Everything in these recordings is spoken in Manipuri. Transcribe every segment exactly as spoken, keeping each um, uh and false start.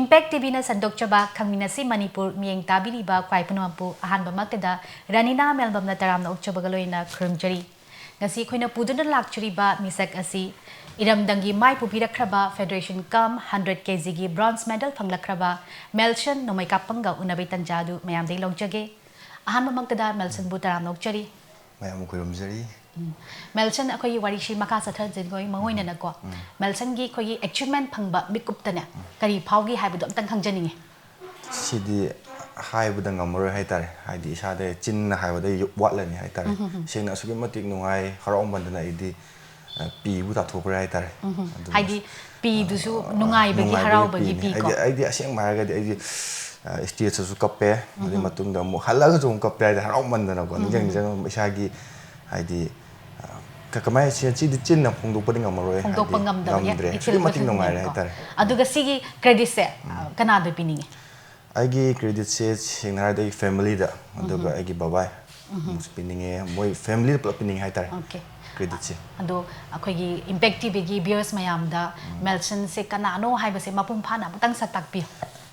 ꯏꯝꯄꯦꯛ ꯇꯤꯚꯤꯅ ꯁꯟꯗꯣꯛꯆꯕ ꯈꯪꯃꯤꯟꯅꯁꯤ ꯃꯅꯤꯄꯨꯔ ꯃꯤꯠꯌꯦꯡ ꯇꯥꯕꯤꯔꯤꯕ ꯈ꯭ꯋꯥꯏ ꯄꯨꯝꯅꯃꯛꯄꯨ ꯑꯍꯥꯟꯕꯃꯛꯇꯗ ꯔꯥꯅꯤꯅꯥ ꯃꯦꯜꯕꯝꯅ ꯇꯔꯥꯝꯅ ꯑꯣꯛꯆꯕꯒ ꯂꯣꯏꯅꯅ ꯈꯨꯔꯨꯝꯖꯔꯤ꯫ ꯉꯁꯤ ꯑꯩꯈꯣꯏꯅ ꯄꯨꯗꯨꯅ ꯂꯥꯛꯆꯔꯤꯕ ꯃꯤꯁꯛ ꯑꯁꯤ ꯏꯔꯝꯗꯝꯒꯤ ꯃꯥꯏ ꯄꯨꯕꯤꯔꯛꯈ꯭ꯔꯕ ꯐꯦꯗꯔꯦꯁꯟ ꯀꯝ ꯍꯟꯗ꯭ꯔꯦꯠ ꯀꯦꯖꯤꯒꯤ ꯕ꯭ꯔꯣꯟꯖ ꯃꯦꯗꯜ ꯐꯪꯂꯛꯈ꯭ꯔꯕ ꯃꯦꯜꯁꯟ ꯅꯣꯡꯃꯩꯀꯥꯞꯄꯝꯒ ꯎꯅꯕꯒꯤ ꯇꯟꯖꯥ ꯑꯗꯨ ꯃꯌꯥꯝꯗꯒꯤ ꯂꯧꯖꯒꯦ꯫ ꯑꯍꯥꯟꯕꯃꯛꯇꯗ ꯃꯦꯜꯁꯟꯕꯨ ꯇꯔꯥꯝꯅ ꯑꯣꯛꯆꯔꯤ꯫ ꯃꯌꯥꯝ ꯈꯨꯔꯨꯝꯖꯔꯤ꯫ ꯎꯝ꯫ ꯃꯦꯜꯁꯟ, ꯑꯩꯈꯣꯏꯒꯤ ꯋꯥꯔꯤꯁꯤ ꯃꯈꯥ ꯆꯠꯊꯖꯒꯣꯏ ꯃꯉꯣꯏꯅꯅꯀꯣ, ꯎꯝ꯫ ꯃꯦꯜꯁꯟꯒꯤ ꯑꯩꯈꯣꯏꯒꯤ ꯑꯦꯆꯤꯞꯃꯦꯟ ꯐꯪꯕ ꯃꯤꯀꯨꯞꯇꯅꯦ, ꯎꯝ꯫ ꯀꯔꯤ ꯐꯥꯎꯈꯤ ꯍꯥꯏꯕꯗꯣ ꯑꯝꯇꯪ ꯈꯪꯖꯅꯤꯡꯉꯤ꯫ ꯁꯤꯗꯤ ꯍꯥꯏꯕꯗ ꯉꯝꯃꯔꯣꯏ ꯍꯥꯏꯇꯥꯔꯦ꯫ ꯍꯥꯏꯗꯤ ꯏꯁꯥꯗ ꯆꯤꯟꯅ ꯍꯥꯏꯕꯗ ꯋꯥꯠꯂꯅꯤ ꯍꯥꯏꯇꯥꯔꯦ꯫ ꯎꯝ, ꯎꯝ, ꯎꯝ꯫ ꯁꯦꯡꯅ ꯑꯁꯨꯛꯀꯤ ꯃꯇꯤꯛ ꯅꯨꯡꯉꯥꯏ, ꯍꯔꯥꯎꯃꯟꯗꯅ ꯑꯩꯗꯤ, ꯑ, ꯄꯤꯕꯨ ꯇꯥꯊꯣꯛꯈ꯭ꯔꯦ ꯍꯥꯏꯇꯥꯔꯦ꯫ ꯎꯝ, ꯎꯝ꯫ ꯑꯗꯨꯅ, ꯍꯥꯏꯗꯤ ꯄꯤꯗꯨꯁꯨ ꯑ, ꯅꯨꯡꯉꯥꯏꯕꯒꯤ, ꯅꯨꯡꯉꯥꯏꯕꯒꯤ ꯍꯔꯥꯎꯕꯒꯤ ꯄꯤꯅꯤ꯫ ꯄꯤꯀꯣ꯫ ꯍꯥꯏꯗꯤ ꯑꯩꯗꯤ ꯑꯁꯦꯡꯕ ꯍꯥꯏꯔꯒꯗꯤ ꯑꯩꯗꯤ, ꯑ, ꯁ꯭ꯇꯦꯖꯇꯁꯨ ꯀꯞꯄꯦ꯫ ꯑꯗꯨꯒꯤ, ꯎꯝ, ꯎꯝ꯫ ꯃꯇꯨꯡꯗ ꯑꯃꯨꯛ ꯍꯜꯂꯒꯁꯨ ꯑꯃꯨꯛ ꯀꯞꯄꯦ ꯍꯥꯏꯗꯤ ꯍꯔꯥꯎꯃꯟꯗꯅꯀꯣ꯫ ꯎꯝ, ꯅꯤꯡꯁꯤꯡ, ꯎꯝ꯫ ꯅꯤꯡꯁꯤꯡ ꯏꯁꯥꯒꯤ ꯍꯥꯏꯗꯤ, ꯑ, ꯀ-, ꯀꯃꯥꯏꯅ ꯁꯤ-, ꯁꯤꯗꯤ ꯆꯤꯟꯅ ꯐꯣꯡꯗꯣꯛꯄꯗꯤ ꯉꯝꯃꯔꯣꯏ, ꯐꯣꯡꯗꯣꯛꯄ ꯍꯥꯏꯗꯤ ꯉꯝꯗꯕꯒꯤ ꯉꯝꯗ꯭ꯔꯦ꯫ ꯑꯁꯨꯛꯀꯤ ꯃꯇꯤꯛ ꯅꯨꯡꯉꯥꯏꯔꯦ ꯏꯊꯤꯜꯗꯨꯅꯦꯕꯀꯣ꯫ ꯍꯥꯏꯇꯥꯔꯦ꯫ ꯑꯗꯨꯒ ꯁꯤꯒꯤ ꯀ꯭ꯔꯦꯗꯤꯠꯁꯦ, ꯑ, ꯎꯝ꯫ ꯀꯅꯥꯗ ꯄꯤꯅꯤꯡꯉꯤ? ꯑꯩꯒꯤ ꯀ꯭ꯔꯦꯗꯤꯠꯁꯦ ꯁꯦꯡꯅ ꯍꯥꯏꯔꯗꯤ ꯑꯩꯒꯤ ꯐꯦꯃꯤꯂꯤꯗ, ꯑꯗꯨꯒ ꯎꯝ꯫ ꯑꯩꯒꯤ ꯕꯕꯥꯏ ꯎꯝ꯫ ꯑꯃꯨꯛꯁꯨ ꯄꯤꯅꯤꯡꯉꯦ, ꯃꯣꯏ ꯐꯦꯃꯤꯂꯤꯗ ꯄꯨꯂꯞ ꯄꯤꯅꯤꯡꯉꯦ ꯍꯥꯏꯇꯥꯔꯦ, ꯑꯣꯀꯦ꯫ ꯀ꯭ꯔꯦꯗꯤꯠꯁꯦ꯫ ꯑꯗꯣ ꯑꯩꯈꯣꯏꯒꯤ ꯏꯝꯄꯦꯛ ꯇꯤꯚꯤꯒꯤ ꯚ꯭ꯌꯨꯋꯔꯁ ꯃꯌꯥꯝꯗ ꯎꯝ꯫ ꯃꯦꯜꯁꯟꯁꯦ ꯀꯅꯥꯅꯣ ꯍꯥꯏꯕꯁꯦ ꯃꯄꯨꯡ ꯐꯥꯅ ꯑꯃꯨꯛꯇꯪ ꯁꯛ ꯇꯥꯛꯄꯤꯌꯨ꯫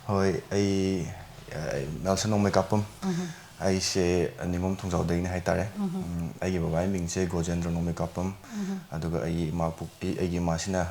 ꯍꯣꯏ, ꯑꯩ, ꯑ, ꯃꯦꯜꯁꯟ ꯅꯣꯡꯃꯩꯀꯥꯞꯄꯝ꯫ ꯎꯝ꯫ ꯑꯩꯁꯦ ꯅꯤꯉꯣꯝ ꯊꯣꯡꯖꯥꯎꯗꯒꯤꯅꯦ ꯍꯥꯏꯇꯥꯔꯦ꯫ ꯎꯝ꯫ ꯎꯝ, ꯑꯩꯒꯤ ꯕꯕꯥꯒꯤ ꯃꯤꯡꯁꯦ ꯒꯣꯖꯦꯟꯗ꯭ꯔ ꯅꯣꯡꯃꯩꯀꯥꯞꯄꯝ꯫ ꯎꯝ꯫ ꯑꯗꯨꯒ ꯑꯩꯒꯤ ꯏꯃꯥ ꯄꯣꯛꯄꯤ, ꯑꯩꯒꯤ ꯏꯃꯥꯁꯤꯅ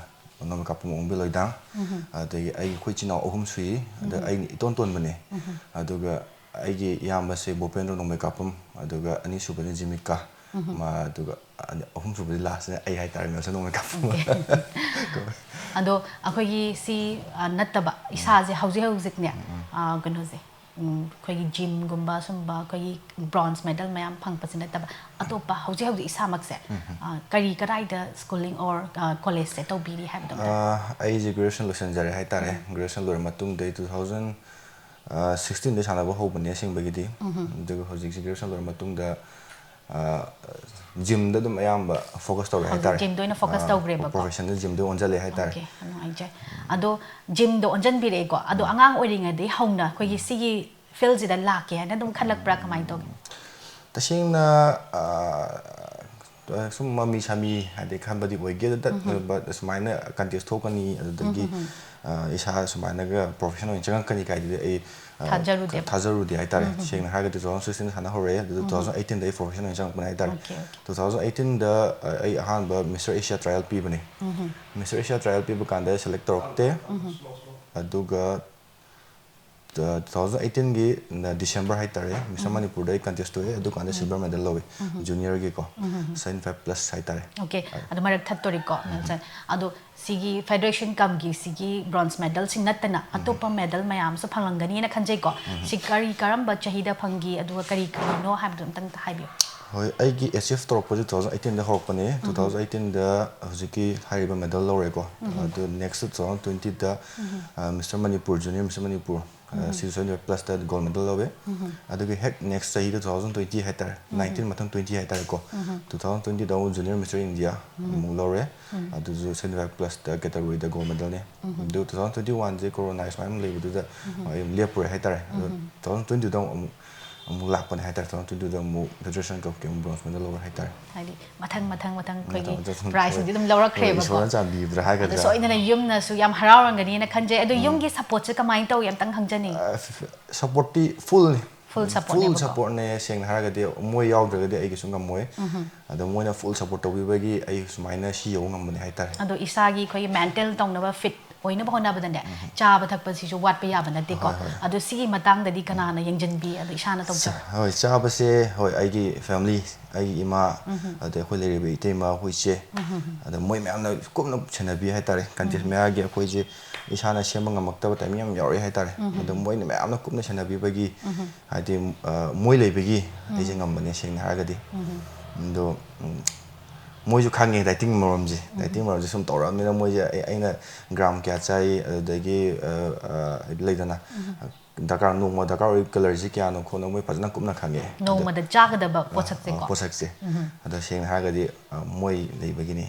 ꯅꯣꯡꯃꯩꯀꯥꯞꯄꯝ ꯑꯣꯡꯕꯤ ꯂꯣꯏꯗꯥꯡ꯫ ꯎꯝ꯫ ꯑꯗꯒꯤ ꯑꯩꯒꯤ ꯑꯩꯈꯣꯏ ꯏꯆꯤꯟ ꯏꯅꯥꯎ ꯑꯍꯨꯝ ꯁꯨꯏ꯫ ꯑꯗ ꯎꯝ꯫ ꯑꯩꯅ ꯏꯇꯣꯟ ꯇꯣꯟꯕꯅꯦ꯫ ꯎꯝ꯫ ꯑꯗꯨꯒ ꯑꯩꯒꯤ ꯏꯌꯥꯝꯕꯁꯦ ꯚꯨꯄꯦꯟꯗ꯭ꯔ ꯅꯣꯡꯃꯩꯀꯥꯞꯄꯝ, ꯑꯗꯨꯒ ꯑꯅꯤꯁꯨꯕꯅ ꯖꯤꯃꯤꯀꯥ, ꯎꯝ꯫ ꯃꯥ, ꯑꯗꯨꯒ ꯑꯅꯤ-, ꯑꯍꯨꯝꯁꯨꯕꯗꯤ ꯂꯥꯁꯁꯤꯅ ꯑꯩ ꯍꯥꯏꯇꯥꯔꯦ, ꯃꯦꯜꯁꯟ ꯅꯣꯡꯃꯩꯀꯥꯞꯄꯝ꯫ ꯑꯣꯀꯦ꯫ ꯑꯗꯣ ꯑꯩꯈꯣꯏꯒꯤ ꯁꯤ, ꯑ, ꯅꯠꯇꯕ ꯎꯝ꯫ ꯏꯁꯥꯁꯦ ꯍꯧꯖꯤꯛ ꯍꯧꯖꯤꯛꯅꯦ, ꯎꯝ, ꯎꯝ꯫ ꯑ, ꯀꯩꯅꯣꯁꯦ, ꯎꯝ, ꯑꯩꯈꯣꯏꯒꯤ ꯖꯤꯝꯒꯨꯝꯕ ꯁꯨꯝꯕ ꯑꯩꯈꯣꯏꯒꯤ ꯕ꯭ꯔꯣꯟꯖ ꯃꯦꯗꯜ ꯃꯌꯥꯝ ꯐꯪꯕꯁꯤ ꯅꯠꯇꯕ ꯑꯇꯣꯞꯄ ꯍꯧꯖꯤꯛ ꯍꯧꯖꯤꯛ ꯏꯁꯥꯃꯛꯁꯦ, ꯎꯝ, ꯎꯝ꯫ ꯑ, ꯀꯔꯤ ꯀꯗꯥꯏꯗ ꯁ꯭ꯀꯨꯂꯤꯡ ꯑꯣꯔ, ꯑ, ꯀꯣꯂꯦꯖꯁꯦ ꯇꯧꯕꯤꯔꯤ ꯍꯥꯏꯕꯗꯣ ꯑꯝꯇ? ꯑ, ꯑꯩꯁꯦ ꯒ꯭ꯔꯦꯖꯨꯑꯦꯁꯟ ꯂꯣꯏꯁꯤꯟꯖꯔꯦ ꯍꯥꯏꯇꯥꯔꯦ꯫ ꯎꯝ꯫ ꯒ꯭ꯔꯦꯖꯨꯑꯦꯁꯟ ꯂꯣꯏꯔ ꯃꯇꯨꯡꯗ ꯑꯩ two thousand, ꯑ, sixteen ꯗꯩ ꯁꯥꯟꯅꯕ ꯍꯧꯕꯅꯦ ꯑꯁꯦꯡꯕꯒꯤꯗꯤ꯫ ꯎꯝ, ꯎꯝ꯫ ꯑꯗꯨꯒ ꯍꯧꯖꯤꯛꯁꯦ ꯒ꯭ꯔꯦꯖꯨꯑꯦꯁꯟ ꯂꯣꯏꯔ ꯃꯇꯨꯡꯗ, ꯑ, ꯖꯤꯝꯗ ꯑꯗꯨꯝ ꯑꯌꯥꯝꯕ ꯐꯣꯀꯁ ꯇꯧꯔꯦ ꯍꯧꯖꯤꯛ ꯍꯥꯏꯇꯥꯔꯦ꯫ ꯖꯤꯝꯗ ꯑꯣꯏꯅ ꯐꯣꯀꯁ ꯑ, ꯇꯧꯈ꯭ꯔꯦꯕꯀꯣ? ꯄ꯭ꯔꯣꯐꯦꯁꯟꯗ ꯖꯤꯝꯗ ꯑꯣꯟꯁꯤꯜꯂꯦ ꯍꯥꯏꯇꯥꯔꯦ꯫ ꯑꯣꯀꯦ, ꯌꯥꯝ ꯅꯨꯡꯉꯥꯏꯖꯩ꯫ ꯑꯗꯣ ꯖꯤꯝꯗ ꯑꯣꯟꯁꯤꯟꯕꯤꯔꯛꯑꯦꯀꯣ, ꯑꯗꯣ ꯎꯝ꯫ ꯑꯉꯥꯡ ꯑꯣꯏꯔꯤꯉꯩꯗꯒꯤ ꯍꯧꯅ ꯑꯩꯈꯣꯏꯒꯤ ꯎꯝ꯫ ꯁꯤꯒꯤ ꯐꯤꯜꯁꯤꯗ ꯂꯥꯛꯀꯦ ꯍꯥꯏꯅ ꯑꯗꯨꯝ ꯈꯜꯂꯛꯄ꯭ꯔꯥ, ꯀꯃꯥꯏꯅ ꯇꯧꯒꯦ? ꯇꯁꯦꯡꯅ, ꯑ, ꯑ, ꯁꯨꯝ ꯃꯃꯤ ꯁꯥꯃꯤ ꯍꯥꯏꯗꯤ ꯈꯟꯕꯗꯤ ꯑꯣꯏꯒꯦ, but ꯁꯨꯃꯥꯏꯅ contest ꯊꯣꯛꯀꯅꯤ, ꯑꯗꯨꯗꯒꯤ, ꯑ, ꯏꯁꯥ ꯁꯨꯃꯥꯏꯅꯒ professional ꯑꯣꯏꯅ ꯆꯪꯉꯛꯀꯅꯤ ꯀꯥꯏꯗꯨꯗꯤ ꯑꯩ, ꯑ, ꯊꯥꯖꯔꯨꯗꯦꯕ꯫ ꯊꯥꯖꯔꯨꯗꯦ ꯍꯥꯏꯇꯥꯔꯦ꯫ ꯁꯦꯡꯅ ꯍꯥꯏꯔꯒꯗꯤ two thousand sixteen ꯁꯥꯟꯅꯍꯧꯔꯦ, ꯑꯗꯨꯗ two thousand eighteen ꯑꯩ professional ꯑꯣꯏꯅ ꯆꯪꯉꯛꯄꯅꯦ ꯍꯥꯏꯇꯥꯔꯦ꯫ Okay, okay. Two thousand eighteen ꯑ, ꯑꯩ ꯑꯍꯥꯟꯕ Mister Asia trial ꯄꯤꯕꯅꯦ꯫ Mister Asia trial ꯄꯤꯕ ꯀꯥꯟꯗ select ꯇꯧꯔꯛꯇꯦ꯫ ꯑꯗꯨꯒ, ꯑ, two thousand eighteen ꯒꯤ December ꯍꯥꯏꯇꯥꯔꯦ, Mister ꯃꯅꯤꯄꯨꯔꯗ ꯑꯩ contest ꯊꯣꯛꯑꯦ, ꯑꯗꯨꯀꯥꯟꯗ silver medal ꯂꯧꯋꯦ, junior ꯒꯤꯀꯣ, seventy five plus ꯍꯥꯏꯇꯥꯔꯦ꯫ Okay, ꯑꯗꯨ ꯃꯔꯛ ꯊꯠꯇꯣꯔꯤꯀꯣ, ꯅꯦꯜꯁꯟ꯫ ꯑꯗꯣ ꯁꯤꯒꯤ federation cum ꯒꯤ ꯁꯤꯒꯤ bronze medal ꯁꯤ ꯅꯠꯇꯅ ꯑꯇꯣꯞꯄ medal ꯃꯌꯥꯝꯁꯨ ꯐꯪꯂꯝꯒꯅꯤꯅ ꯈꯟꯖꯩꯀꯣ꯫ ꯁꯤ ꯀꯔꯤ, ꯀꯔꯝꯕ ꯆꯍꯤꯗ ꯐꯪꯈꯤ, ꯑꯗꯨꯒ ꯀꯔꯤ ꯀꯔꯤꯅꯣ ꯍꯥꯏꯕꯗꯣ ꯑꯝꯇꯪ ꯍꯥꯏꯕꯤꯌꯨ꯫ ꯍꯣꯏ, ꯑꯩꯒꯤ achieve ꯇꯧꯔꯛꯄꯁꯦ two thousand eighteen ꯗ ꯍꯧꯔꯛꯄꯅꯦ꯫ Two thousand eighteen ꯗ ꯍꯧꯖꯤꯛꯀꯤ ꯍꯥꯏꯔꯤꯕ medal ꯂꯧꯔꯦꯀꯣ꯫ ꯑꯗꯨ next two thousand twenty ꯗ, ꯑ, Mister Manipur, junior Mister Manipur, ꯑ, ꯁꯤꯁꯨ seventy five plus ꯇ gold medal ꯂꯧꯋꯦ꯫ ꯑꯗꯨꯒꯤ ꯍꯦꯛ next ꯆꯍꯤꯗ two thousand twenty ꯍꯥꯏꯇꯥꯔꯦ, nineteen ꯃꯊꯪ twenty ꯍꯥꯏꯇꯥꯔꯦꯀꯣ꯫ Two thousand twenty ꯗ ꯑꯃꯨꯛ junior Mister India ꯑꯃꯨꯛ ꯂꯧꯔꯦ꯫ ꯑꯗꯨꯁꯨ seventy five plus ꯇ category ꯗ gold medal ꯅꯦ꯫ ꯑꯗꯨ two thousand twenty one ꯁꯦ corona ꯁꯨꯃꯥꯏꯅ ꯂꯩꯕꯗꯨꯗ ꯑꯩ ꯑꯃꯨꯛ ꯂꯦꯞꯄꯨꯔꯦ ꯍꯥꯏꯇꯥꯔꯦ꯫ ꯑꯗꯨ two thousand twenty ꯗ ꯑꯃꯨꯛ, ꯑꯃꯨꯛ ꯂꯥꯛꯄꯅꯦ ꯍꯥꯏꯇꯥꯔꯦ꯫ Two thousand twenty ꯗ ꯑꯃꯨꯛ federation cup ꯀꯤ ꯑꯃꯨꯛ bronze medal ꯂꯧꯔꯦ ꯍꯥꯏꯇꯥꯔꯦ꯫ ꯍꯥꯏꯗꯤ ꯃꯊꯪ ꯃꯊꯪ ꯃꯊꯪ ꯑꯩꯈꯣꯏꯒꯤ ꯃꯊꯪ ꯃꯊꯪ prize ꯁꯤꯡꯁꯦ ꯑꯗꯨꯝ ꯂꯧꯔꯛꯈ꯭ꯔꯦꯕꯀꯣ꯫ ꯏꯁꯣꯔꯅ ꯆꯥꯟꯕꯤꯕ꯭ꯔꯥ ꯍꯥꯏꯒꯗ꯭ꯔꯥ? ꯑꯗꯣ ꯁꯣꯏꯗꯅ ꯌꯨꯝꯅꯁꯨ ꯌꯥꯝ ꯍꯔꯥꯎꯔꯝꯒꯅꯤꯅ ꯈꯟꯖꯩ꯫ ꯑꯗꯣ ꯌꯨꯝꯒꯤ support ꯁꯦ ꯀꯃꯥꯏꯅ ꯇꯧꯏ ꯑꯝꯇꯪ ꯈꯪꯖꯅꯤꯡꯉꯤ꯫ ꯑ, ꯐ-, ꯐ-, support ꯇꯤ full ꯅꯤ꯫ Full support Full ꯅꯦꯕꯀꯣ꯫ Support ꯅꯦ, ꯁꯦꯡꯅ ꯍꯥꯏꯔꯒꯗꯤ ꯃꯣꯏ ꯌꯥꯎꯗ꯭ꯔꯒꯗꯤ ꯑꯩꯒꯤꯁꯨ ꯉꯝꯃꯣꯏ꯫ ꯑꯗꯣ ꯃꯣꯏꯅ full support ꯇꯧꯕꯤꯕꯒꯤ ꯑꯩ ꯁꯨꯃꯥꯏꯅ ꯁꯤ ꯌꯧꯕ ꯉꯝꯕꯅꯦ ꯍꯥꯏꯇꯥꯔꯦ꯫ ꯑꯗꯣ ꯏꯁꯥꯒꯤ ꯑꯩꯈꯣꯏꯒꯤ mental ꯇꯧꯅꯕ fit ꯑꯣꯏꯅꯕ ꯍꯣꯠꯅꯕꯗꯅꯦ, ꯆꯥꯕ ꯊꯛꯄꯁꯤꯁꯨ ꯋꯥꯠꯄ ꯌꯥꯕ ꯅꯠꯇꯦꯀꯣ꯫ ꯍꯣꯏ, ꯍꯣꯏ꯫ ꯑꯗꯣ ꯁꯤꯒꯤ ꯃꯇꯥꯡꯗꯗꯤ ꯀꯅꯥꯅ ꯌꯦꯡꯁꯤꯟꯕꯤ? ꯑꯗꯣ ꯏꯁꯥꯅ ꯇꯧꯖꯕ? ꯍꯣꯏ, ꯆꯥꯕꯁꯦ, ꯍꯣꯏ, ꯑꯩꯒꯤ family, ꯑꯩꯒꯤ ꯏꯃꯥ, ꯑꯗꯩ ꯑꯩꯈꯣꯏ ꯂꯩꯔꯤꯕ ꯏꯇꯩꯃ, ꯑꯩꯈꯣꯏ ꯏꯆꯦ, ꯑꯗ ꯃꯣꯏ ꯃꯌꯥꯝꯅ ꯀꯨꯞꯅ ꯁꯦꯟꯅꯕꯤ ꯍꯥꯏꯇꯥꯔꯦ꯫ Contest ꯃꯌꯥꯒꯤ ꯑꯩꯈꯣꯏꯁꯦ ꯏꯁꯥꯅ ꯁꯦꯝꯕ ꯉꯝꯃꯛꯇꯕ timing ꯌꯥꯝ ꯌꯥꯎꯔꯛꯑꯦ ꯍꯥꯏꯇꯥꯔꯦ꯫ ꯑꯗꯣ ꯃꯣꯏꯅ ꯃꯌꯥꯝꯅ ꯀꯨꯞꯅ ꯁꯦꯟꯅꯕꯤꯕꯒꯤ, ꯍꯥꯏꯗꯤ, ꯑ, ꯃꯣꯏ ꯂꯩꯕꯒꯤ ꯑꯩꯁꯦ ꯉꯝꯕꯅꯦ, ꯁꯦꯡꯅ ꯍꯥꯏꯔꯒꯗꯤ꯫ ꯑꯗꯣ, ꯎꯝ, ꯃꯣꯏꯁꯨ ꯈꯪꯉꯦ dieting ꯃꯔꯝꯁꯦ꯫ Dieting ꯃꯔꯝꯁꯦ ꯁꯨꯝ ꯇꯧꯔꯛꯑꯕꯅꯤꯅ ꯃꯣꯏꯁꯦ ꯑꯩ, ꯑꯩꯅ gram ꯀꯌꯥ ꯆꯥꯏ, ꯑꯗꯨꯗꯒꯤ, ꯑ, ꯑ, ꯂꯩꯗꯅ, ꯗꯔꯀꯥꯔ, ꯅꯣꯡꯃ ꯗꯔꯀꯥꯔ ꯑꯣꯏ calorie ꯁꯤ ꯀꯌꯥꯅꯣ ꯈꯣꯠꯅꯣ ꯃꯣꯏ ꯐꯖꯅ ꯀꯨꯞꯅ ꯈꯪꯉꯦ꯫ ꯑꯗꯣ, ꯅꯣꯡꯃꯗ ꯆꯥꯒꯗꯕ ꯑ, ꯄꯣꯠꯁꯛꯁꯦꯀꯣ꯫ ꯑ, ꯄꯣꯠꯁꯛꯁꯦ꯫ ꯑꯗꯣ ꯁꯦꯡꯅ ꯍꯥꯏꯔꯒꯗꯤ, ꯑ, ꯃꯣꯏ ꯂꯩꯕꯒꯤꯅꯤ꯫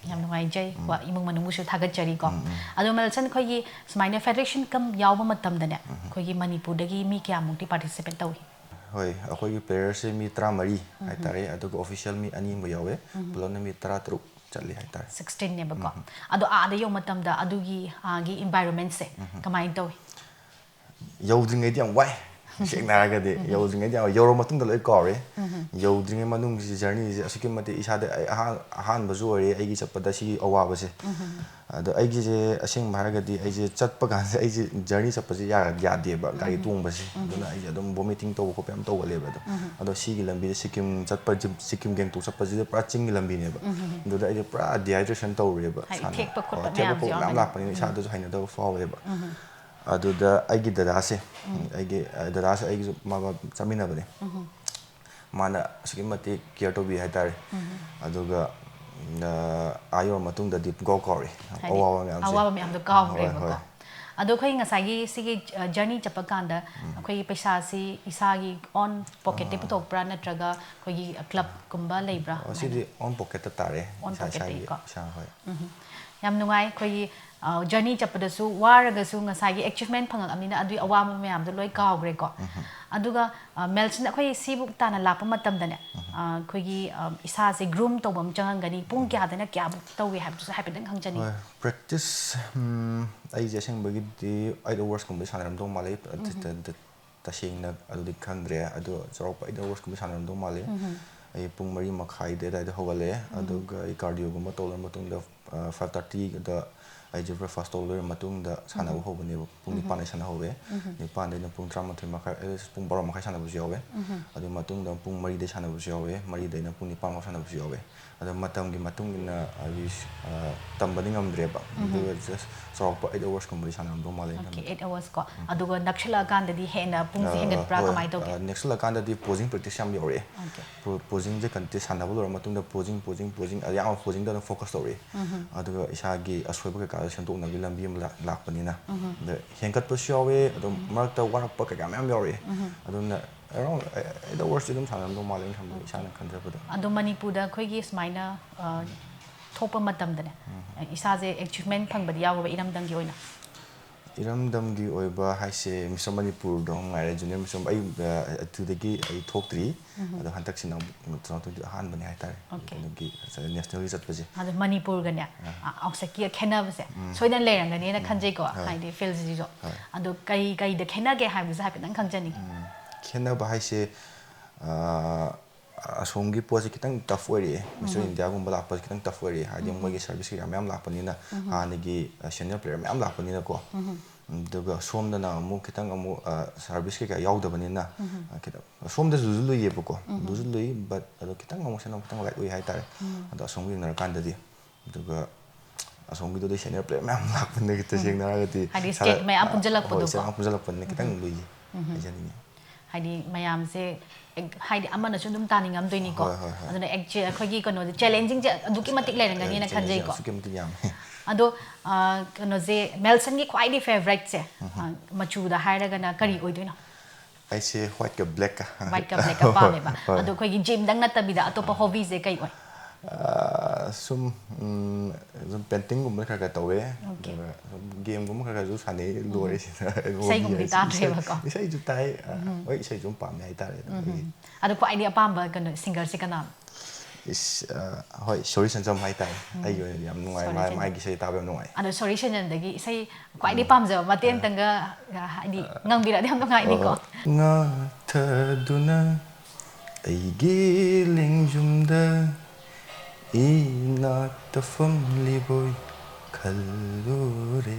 ꯌꯥꯝ ꯅꯨꯡꯉꯥꯏꯖꯩ꯫ ꯀꯣ, ꯏꯃꯨꯡ ꯃꯅꯨꯡꯕꯨꯁꯨ ꯊꯥꯒꯠꯆꯔꯤꯀꯣ꯫ ꯑꯗꯣ ꯃꯦꯜꯁꯟ, ꯑꯩꯈꯣꯏꯒꯤ ꯁꯨꯃꯥꯏꯅ federation cum ꯌꯥꯎꯕ ꯃꯇꯝꯗꯅꯦ, ꯑꯩꯈꯣꯏꯒꯤ ꯃꯅꯤꯄꯨꯔꯗꯒꯤ ꯃꯤ ꯀꯌꯥꯃꯨꯛꯇꯤ participate ꯇꯧꯏ? ꯍꯣꯏ, ꯑꯩꯈꯣꯏꯒꯤ playerꯁꯦ ꯃꯤ ꯇꯔꯥꯃꯔꯤ ꯍꯥꯏꯇꯥꯔꯦ, ꯑꯗꯨꯒ official ꯃꯤ ꯑꯅꯤ ꯑꯃ ꯌꯥꯎꯋꯦ, ꯄꯨꯂꯞꯅ ꯃꯤ ꯇꯔꯥꯇꯔꯨꯛ ꯆꯠꯂꯤ ꯍꯥꯏꯇꯥꯔꯦ꯫ ꯁꯤꯛꯁꯇꯤꯟꯅꯦꯕꯀꯣ꯫ ꯑꯗꯣ ꯑꯥꯗ ꯌꯧꯕ ꯃꯇꯝꯗ ꯑꯗꯨꯒꯤ ꯑꯥꯒꯤ environmentꯁꯦ ꯀꯃꯥꯏꯅ ꯇꯧꯏ? ꯌꯧꯗ꯭ꯔꯤꯉꯩꯗꯤ ꯌꯥꯝ ꯋꯥꯏ, ꯁꯦꯡꯅ ꯍꯥꯏꯔꯒꯗꯤ꯫ ꯌꯧꯗ꯭ꯔꯤꯉꯩꯗꯤ ꯌꯥꯝ, ꯌꯧꯔ ꯃꯇꯨꯡꯗ ꯂꯣꯏ ꯀꯥꯎꯔꯦ꯫ ꯌꯧꯗ꯭ꯔꯤꯉꯩ ꯃꯅꯨꯡꯒꯤ journeyꯁꯦ ꯑꯁꯨꯛꯀꯤ ꯃꯇꯤꯛ ꯏꯁꯥꯗ ꯑꯩ ꯑꯍꯥꯟ-, ꯑꯍꯥꯟꯕꯁꯨ ꯑꯣꯏꯔꯦ ꯑꯩꯒꯤ ꯆꯠꯄꯗ ꯁꯤꯒꯤ ꯑꯋꯥꯕꯁꯦ꯫ ꯑꯗꯣ ꯑꯩꯒꯤꯁꯦ ꯑꯁꯦꯡꯕ ꯍꯥꯏꯔꯒꯗꯤ ꯑꯩꯁꯦ ꯆꯠꯄ ꯀꯥꯟꯗ ꯑꯩꯁꯦ journey ꯆꯠꯄꯁꯦ ꯌꯥ-, ꯌꯥꯗꯦꯕ ꯒꯥꯔꯤ ꯇꯣꯡꯕꯁꯦ꯫ ꯑꯗꯨꯅ ꯑꯩꯁꯦ ꯑꯗꯨꯝ vomiting ꯇꯧꯕ ꯈꯣꯠꯄ ꯌꯥꯝ ꯇꯧꯒꯜꯂꯦꯕ ꯑꯗꯣ꯫ ꯑꯗꯣ ꯁꯤꯒꯤ ꯂꯝꯕꯤꯗ ꯁꯤꯀꯤꯝ ꯆꯠꯄ, ꯁꯤꯀꯤꯝ ꯒꯦꯡꯇꯣꯛ ꯆꯠꯄꯁꯤꯗ ꯄꯨꯔꯥ ꯆꯤꯡꯒꯤ ꯂꯝꯕꯤꯅꯦꯕ꯫ ꯑꯗꯨꯗ ꯑꯩꯁꯦ ꯄꯨꯔꯥ dehydration ꯇꯧꯔꯦꯕ꯫ ꯍꯥꯏꯗꯤ ꯏꯁꯥꯅ꯫ ꯊꯦꯛꯄ ꯈꯣꯠꯄ ꯑꯣ, ꯊꯦꯛꯄ ꯃꯌꯥꯝꯁꯨ ꯈꯣꯠꯄ ꯃꯌꯥꯝ ꯌꯥꯎꯔꯝꯒꯅꯤ꯫ ꯂꯥꯛꯄꯅꯤꯅ ꯏꯁꯥꯗꯁꯨ ꯍꯩꯅꯗꯕ ꯐꯥꯎꯋꯦꯕ꯫ ꯑꯗꯨꯗ ꯑꯩꯒꯤ ꯗꯗꯥꯁꯦ, ꯑꯩꯒꯤ, ꯑ, ꯗꯗꯥꯁꯦ ꯑꯩꯒꯤꯁꯨ ꯃꯥꯒ ꯆꯠꯃꯤꯟꯅꯕꯅꯦ꯫ ꯃꯥꯅ ꯑꯁꯨꯛꯀꯤ ꯃꯇꯤꯛ care ꯇꯧꯕꯤ ꯍꯥꯏꯇꯥꯔꯦ꯫ ꯑꯗꯨꯒ, ꯑ, ꯑꯥ ꯌꯧꯔ ꯃꯇꯨꯡꯗꯗꯤ ꯄꯨꯡꯀꯥꯎ ꯀꯥꯎꯔꯦ꯫ ꯍꯥꯏꯗꯤ ꯑꯋꯥꯕ ꯃꯌꯥꯝꯁꯦ꯫ ꯑꯋꯥꯕ ꯃꯌꯥꯝꯗꯣ ꯍꯣꯏ, ꯀꯥꯎꯈ꯭ꯔꯦꯕꯀꯣ꯫ ꯍꯣꯏ꯫ ꯑꯗꯣ ꯑꯩꯈꯣꯏ ꯉꯁꯥꯏꯒꯤ ꯁꯤꯒꯤ, ꯑ, journey ꯆꯠꯄ ꯀꯥꯟꯗ ꯑꯩꯈꯣꯏꯒꯤ ꯄꯩꯁꯥꯁꯤ ꯏꯁꯥꯒꯤ own pocketꯇꯒꯤ ꯄꯨꯊꯣꯛꯄ꯭ꯔꯥ, ꯅꯠꯇ꯭ꯔꯒ ꯑꯩꯈꯣꯏꯒꯤ clubꯀꯨꯝꯕ ꯂꯩꯕ꯭ꯔꯥ? ꯑꯣ, ꯁꯤꯗꯤ own pocketꯇ ꯇꯥꯔꯦ, Own ꯏꯁꯥ ꯏꯁꯥꯒꯤ꯫ pocketꯇꯒꯤꯀꯣ? ꯏꯁꯥ, ꯍꯣꯏ꯫ ꯎꯝ꯫ ꯌꯥꯝ ꯅꯨꯡꯉꯥꯏ꯫ ꯑꯩꯈꯣꯏꯒꯤ, ꯑ, journey ꯆꯠꯄꯗꯁꯨ ꯋꯥꯔꯒꯁꯨ ꯉꯁꯥꯏꯒꯤ achievement ꯐꯪꯉꯛꯑꯕꯅꯤꯅ ꯑꯗꯨꯒꯤ ꯑꯋꯥꯕ ꯃꯌꯥꯝꯗꯣ ꯂꯣꯏ ꯀꯥꯎꯈ꯭ꯔꯦꯀꯣ꯫ ꯑꯗꯨꯒ, ꯑ, ꯃꯦꯜꯁꯤꯅ ꯑꯩꯈꯣꯏ ꯁꯤꯕꯨꯛ ꯇꯥꯅ ꯂꯥꯛꯄ ꯃꯇꯝꯗꯅꯦ, ꯑ, ꯑꯩꯈꯣꯏꯒꯤ, ꯑ, ꯏꯁꯥꯁꯦ groom ꯇꯧꯕ ꯑꯃ ꯆꯪꯉꯝꯒꯅꯤ꯫ ꯄꯨꯡ ꯀꯌꯥꯗꯅ ꯀꯌꯥꯕꯨꯛ ꯇꯧꯏ ꯍꯥꯏꯕꯗꯨꯁꯨ ꯍꯥꯏꯐꯦꯠꯇꯪ ꯈꯪꯖꯅꯤꯡꯉꯤ꯫ ꯍꯣꯏ, practice, ꯎꯝ, ꯑꯩꯁꯦ ꯑꯁꯦꯡꯕꯒꯤꯗꯤ eight hoursꯀꯨꯝꯕꯗꯤ ꯁꯥꯟꯅꯔꯝꯗꯧ ꯃꯥꯜꯂꯦ꯫ ꯇ-, ꯇ-, ꯇ-, ꯇꯁꯦꯡꯅ ꯑꯗꯨꯗꯤ ꯈꯪꯗ꯭ꯔꯦ꯫ ꯑꯗꯣ ꯆꯥꯎꯔꯥꯛꯄ eight hoursꯀꯨꯝꯕ ꯁꯥꯟꯅꯔꯝꯗꯧ ꯃꯥꯜꯂꯦ꯫ ꯑꯩ ꯄꯨꯡ ꯃꯔꯤ ꯃꯈꯥꯏꯗ ꯑꯗꯨꯋꯥꯏꯗ ꯍꯧꯒꯠꯂꯦ꯫ ꯑꯗꯨꯒ ꯑꯩ cardioꯒꯨꯝꯕ ꯇꯧꯔ ꯃꯇꯨꯡꯗ, ꯑ, five thirtyꯗ ꯑꯩꯁꯦ breakfast ꯇꯧ ꯂꯣꯏꯔ ꯃꯇꯨꯡꯗ ꯁꯥꯟꯅꯕ ꯍꯧꯕꯅꯦꯕ꯫ ꯄꯨꯡ ꯅꯤꯄꯥꯟꯗꯩ ꯁꯥꯟꯅꯍꯧꯋꯦ꯫ ꯅꯤꯄꯥꯟꯗꯩꯅ ꯄꯨꯡ ꯇꯔꯥꯃꯥꯊꯣꯏ ꯃꯈꯥꯏ, ꯑꯦ, ꯄꯨꯡ ꯕꯥꯔꯣ ꯃꯈꯥꯏ ꯁꯥꯟꯅꯕꯁꯨ ꯌꯥꯎꯋꯦ꯫ ꯑꯗꯨ ꯃꯇꯨꯡꯗ ꯄꯨꯡ ꯃꯔꯤꯗꯩ ꯁꯥꯟꯅꯕꯁꯨ ꯌꯥꯎꯋꯦ, ꯃꯔꯤꯗꯩꯅ ꯄꯨꯡ ꯅꯤꯄꯥꯟ ꯐꯥꯎ ꯁꯥꯟꯅꯕꯁꯨ ꯌꯥꯎꯋꯦ꯫ ꯑꯗꯣ ꯃꯇꯝꯒꯤ ꯃꯇꯨꯡ ꯏꯟꯅ ꯍꯥꯏꯗꯤ, ꯑ, ꯇꯝꯕꯗꯤ ꯉꯝꯗ꯭ꯔꯦꯕ꯫ ꯑꯗꯨꯒ just ꯆꯥꯎꯔꯥꯛꯄ eight hoursꯀꯨꯝꯕꯗꯤ ꯁꯥꯟꯅꯔꯝꯗꯧ ꯃꯥꯜꯂꯦ ꯑꯩꯅ Okay, ꯈꯟꯕꯗ꯫ eight hoursꯀꯣ꯫ ꯑꯗꯨꯒ ꯅꯛꯁꯤꯜꯂꯛꯑꯀꯥꯟꯗꯗꯤ ꯍꯦꯟꯅ ꯄꯨꯡꯁꯦ ꯑ, ꯍꯦꯟꯒꯠꯄ꯭ꯔꯥ, ꯍꯣꯏ, ꯀꯃꯥꯏꯅ ꯇꯧꯒꯦ? ꯑ, ꯅꯛꯁꯤꯜꯂꯛꯑꯀꯥꯟꯗꯗꯤ posing practice ꯌꯥꯝ ꯌꯧꯔꯛꯑꯦ꯫ Okay. ꯄꯣ-, posingꯁꯦ ꯀꯟꯇꯤ ꯁꯥꯟꯅꯕ ꯂꯣꯏꯔ ꯃꯇꯨꯡꯗ posing, posing, posing, ꯑꯌꯥꯝꯕ posingꯗ ꯑꯗꯨꯝ focus ꯇꯧꯔꯛꯑꯦ꯫ ꯑꯗꯨꯒ ꯏꯁꯥꯒꯤ ꯑꯁꯣꯏꯕ ꯀꯩꯀꯥꯗꯣ ꯁꯦꯝꯗꯣꯛꯅꯕꯒꯤ ꯂꯝꯕꯤ ꯑꯃ ꯂꯥꯛ-, ꯂꯥꯛꯄꯅꯤꯅ꯫ ꯑꯗ ꯍꯦꯟꯒꯠꯄꯁꯨ ꯌꯥꯎꯋꯦ, ꯑꯗꯨꯝ ꯃꯔꯛꯇ ꯋꯥꯔꯛꯄ ꯀꯩꯀꯥ ꯃꯌꯥꯝ ꯌꯥꯎꯔꯛꯑꯦ꯫ ꯑꯗꯨꯅ around eight hoursꯇꯤ ꯑꯗꯨꯝ ꯁꯥꯟꯅꯔꯝꯗꯧ ꯃꯥꯜꯂꯦ ꯑꯩꯅ ꯈꯟꯕꯗ, ꯏꯁꯥꯅ ꯈꯟꯖꯕꯗ꯫ ꯑꯗꯣ ꯃꯅꯤꯄꯨꯔꯗ ꯑꯩꯈꯣꯏꯒꯤ ꯁꯨꯃꯥꯏꯅ, ꯑ, ꯊꯣꯛꯄ ꯃꯇꯝꯗꯅꯦ, ꯏꯁꯥꯁꯦ achievement ꯐꯪꯕꯗꯤ ꯌꯥꯎꯈ꯭ꯔꯕ ꯏꯔꯝꯗꯝꯒꯤ ꯑꯣꯏꯅ? ꯏꯔꯝꯗꯝꯒꯤ ꯑꯣꯏꯕ ꯍꯥꯏꯁꯦ ꯃꯤꯁ ꯃꯅꯤꯄꯨꯔꯗꯣ ꯉꯥꯏꯔꯦ, ꯖꯨꯅꯤꯌꯔ ꯃꯤꯁ ꯑꯩ ꯑ, ꯑꯗꯨꯗꯒꯤ ꯑꯩ ꯊꯣꯛꯇ꯭ꯔꯤ꯫ ꯑꯗꯣ ꯍꯟꯗꯛꯁꯤꯅ ꯑꯃꯨꯛ ꯇꯨ ꯊꯥꯎꯖꯟ ꯇ꯭ꯋꯦꯟꯇꯤ ꯑꯍꯥꯟꯕꯅꯦ ꯍꯥꯏꯇꯥꯔꯦ꯫ Okay. ꯀꯩꯅꯣꯒꯤ ꯅꯦꯁꯅꯦꯜꯒꯤ ꯆꯠꯄꯁꯦ꯫ ꯑꯗꯣ ꯃꯅꯤꯄꯨꯔꯒꯅꯦ ꯑꯥꯎꯠꯁꯥꯏꯠꯀꯤ ꯈꯦꯠꯅꯕꯁꯦ ꯁꯣꯏꯗꯅ ꯂꯩꯔꯝꯒꯅꯤꯅ ꯈꯟꯖꯩꯀꯣ, ꯍꯥꯏꯗꯤ ꯐꯤꯜꯁꯤꯁꯨ꯫ ꯍꯣꯏ꯫ ꯑꯗꯣ ꯀꯩ ꯀꯩꯗ ꯈꯦꯠꯅꯒꯦ ꯍꯥꯏꯕꯁꯦ ꯍꯥꯏꯐꯦꯠꯇꯪ ꯈꯪꯖꯅꯤꯡꯉꯤ꯫ ꯎꯝ, ꯈꯦꯠꯅꯕ ꯍꯥꯏꯁꯦ ꯑ, ꯑꯁꯣꯝꯒꯤ ꯄꯣꯠꯁꯦ ꯈꯤꯇꯪ ꯇꯐ ꯑꯣꯏꯔꯛꯑꯦ꯫ ꯃꯤꯁ ꯏꯟꯗꯤꯌꯥꯒꯨꯝꯕ ꯂꯥꯛꯄꯁꯦ ꯈꯤꯇꯪ ꯇꯐ ꯑꯣꯏꯔꯛꯑꯦ, ꯍꯥꯏꯗꯤ ꯃꯣꯏꯒꯤ ꯁꯔꯚꯤꯁ ꯀꯩꯀꯥ ꯃꯌꯥꯝ ꯂꯥꯛꯄꯅꯤꯅ, ꯍꯥꯟꯅꯒꯤ ꯁꯦꯅꯤꯌꯔ ꯄ꯭ꯂꯦꯌꯔ ꯃꯌꯥꯝ ꯂꯥꯛꯄꯅꯤꯅꯀꯣ꯫ ꯑꯗꯨꯒ ꯁꯣꯝꯗꯅ ꯑꯃꯨꯛ ꯈꯤꯇꯪ ꯑꯃꯨꯛ ꯁꯔꯚꯤꯁ ꯀꯩꯀꯥ ꯌꯥꯎꯗꯕꯅꯤꯅ, ꯑ, ꯈꯤꯇꯪ ꯁꯣꯝꯗꯁꯨ ꯂꯨꯏꯌꯦꯕꯀꯣ, ꯂꯨꯁꯨ ꯂꯨꯏ, ꯕꯠ ꯑꯗꯣ ꯈꯤꯇꯪ ꯑꯃꯨꯛ ꯁꯣꯝꯅ ꯈꯤꯇꯪ ꯂꯥꯏꯠ ꯑꯣꯏ ꯍꯥꯏꯇꯥꯔꯦ꯫ ꯑꯗꯣ ꯑꯁꯣꯝꯒ ꯌꯦꯡꯅꯔꯀꯥꯟꯗꯗꯤ, ꯑꯗꯨꯒ ꯑꯁꯣꯝꯒꯤꯗꯨꯗꯤ ꯁꯦꯅꯤꯌꯔ ꯄ꯭ꯂꯦꯌꯔ ꯃꯌꯥꯝ ꯂꯥꯛꯄꯅꯤꯅ ꯈꯤꯇꯪ ꯁꯦꯡꯅ ꯍꯥꯏꯔꯒꯗꯤ ꯍꯥꯏꯗꯤ ꯁꯥꯟꯅ- state ꯃꯌꯥꯝ ꯑ, ꯄꯨꯟꯁꯤꯜꯂꯛꯄꯗꯣꯀꯣ꯫ ꯍꯣꯏ, ꯁꯦꯅꯤꯌꯔ ꯃꯌꯥꯝ ꯄꯨꯟꯁꯤꯜꯂꯛꯄꯅꯤꯅ ꯈꯤꯇꯪ ꯂꯨꯏꯌꯦ ꯍꯥꯏꯖꯅꯤꯡꯉꯤ꯫ ꯍꯥꯏꯗꯤ ꯃꯌꯥꯝꯁꯦ ꯑꯦꯛ- ꯍꯥꯏꯗꯤ ꯑꯃꯅꯁꯨ ꯑꯗꯨꯝ ꯇꯥꯅꯤꯡꯉꯝꯗꯣꯏꯅꯤꯀꯣ꯫ ꯍꯣꯏ, ꯍꯣꯏ, ꯍꯣꯏ꯫ ꯑꯗꯨꯅ ꯑꯦꯛ- ꯑꯩꯈꯣꯏꯒꯤ ꯀꯩꯅꯣꯗꯤ ꯆꯦꯂꯦꯟꯖꯤꯡꯁꯦ ꯑꯗꯨꯛꯀꯤ ꯃꯇꯤꯛ ꯂꯩꯔꯝꯒꯅꯤꯅ ꯆꯦꯂꯦꯟꯖꯤꯡ ꯈꯟꯖꯩꯀꯣ꯫ ꯑꯁꯨꯛꯀꯤ ꯃꯇꯤꯛ ꯌꯥꯝꯃꯦ꯫ ꯑꯗꯣ ꯑ, ꯀꯩꯅꯣꯁꯦ ꯃꯦꯜꯁꯟꯒꯤ ꯈ꯭ꯋꯥꯏꯗꯒꯤ ꯐꯦꯚꯔꯥꯏꯠꯁꯦ, ꯑ, ꯃꯆꯨꯗ ꯍꯥꯏꯔꯒꯅ ꯀꯔꯤ ꯑꯣꯏꯗꯣꯏꯅꯣ? ꯑꯩꯁꯦ ꯋꯥꯏꯠꯀ ꯕ꯭ꯂꯦꯛꯀ꯫ ꯋꯥꯏꯠꯀ ꯕ꯭ꯂꯦꯛꯀ ꯄꯥꯝꯃꯦꯕ꯫ ꯍꯣꯏ꯫ ꯑꯗꯣ ꯑꯩꯈꯣꯏꯒꯤ ꯖꯤꯝꯗꯪ ꯅꯠꯇꯕꯤꯗ ꯑꯇꯣꯞꯄ ꯍꯣꯕꯤꯁꯦ ꯀꯩ ꯑꯣꯏ? ꯑ, ꯁꯨꯝ ꯎꯝ, ꯁꯨꯝ ꯄꯦꯟꯇꯤꯡꯒꯨꯝꯕ ꯈꯔ ꯈꯔ ꯇꯧꯋꯦ꯫ Okay. ꯑꯗꯨꯒ ꯁꯨꯝ ꯒꯦꯝꯒꯨꯝꯕ ꯈꯔ ꯈꯔꯁꯨ ꯁꯥꯟꯅꯩ, ꯂꯣꯏꯔꯦ ꯁꯤꯗ꯫ ꯏꯁꯩꯒꯨꯝꯕꯗꯤ ꯍꯣꯕꯤ ꯍꯥꯏꯁꯦ ꯏꯁꯩ- ꯇꯥꯗ꯭ꯔꯦꯕꯀꯣ? ꯏꯁꯩꯁꯨ ꯇꯥꯏ꯫ ꯑ, ꯍꯣꯏ, ꯏꯁꯩꯁꯨ ꯑꯗꯨꯝ ꯄꯥꯝꯃꯦ ꯍꯥꯏꯇꯥꯔꯦ ꯑꯗꯨꯝ ꯑꯩꯒꯤ꯫ ꯑꯗꯣ ꯈ꯭ꯋꯥꯏꯗꯒꯤ ꯑꯄꯥꯝꯕ ꯀꯩꯅꯣ ꯁꯤꯡꯒꯔꯁꯦ ꯀꯅꯥꯅꯣ? ꯏꯁ, ꯑ, ꯍꯣꯏ, ꯁꯣꯔꯤ ꯁꯦꯟꯖꯝ ꯍꯥꯏꯇꯥꯔꯦ꯫ ꯑꯩꯒꯤ ꯑꯣꯏꯅꯗꯤ ꯌꯥꯝ ꯅꯨꯡꯉꯥꯏ, ꯁꯣꯔꯤ ꯃꯥ- ꯁꯦꯟꯖꯝ꯫ ꯃꯥꯒꯤ ꯏꯁꯩ ꯇꯥꯕ ꯌꯥꯝ ꯅꯨꯡꯉꯥꯏ꯫ ꯑꯗꯣ ꯁꯣꯔꯤ ꯁꯦꯟꯖꯝꯗꯒꯤ ꯏꯁꯩ ꯈ꯭ꯋꯥꯏꯗꯒꯤ ꯄꯥꯝꯖꯕ ꯃꯇꯦꯛ ꯑꯝꯇꯪꯒ, ꯑ, ꯍꯥꯏꯗꯤ ꯉꯪꯕꯤꯔꯗꯤ ꯌꯥꯝ ꯅꯨꯡꯉꯥꯏꯅꯤꯀꯣ꯫ ꯉꯥꯊꯗꯨꯅ ꯑꯩꯒꯤ ꯂꯦꯡꯖꯨꯝꯗ ꯏꯅꯥꯛꯇ ꯐꯝꯂꯤꯕꯣꯏ ꯈꯜꯂꯨꯔꯦ꯫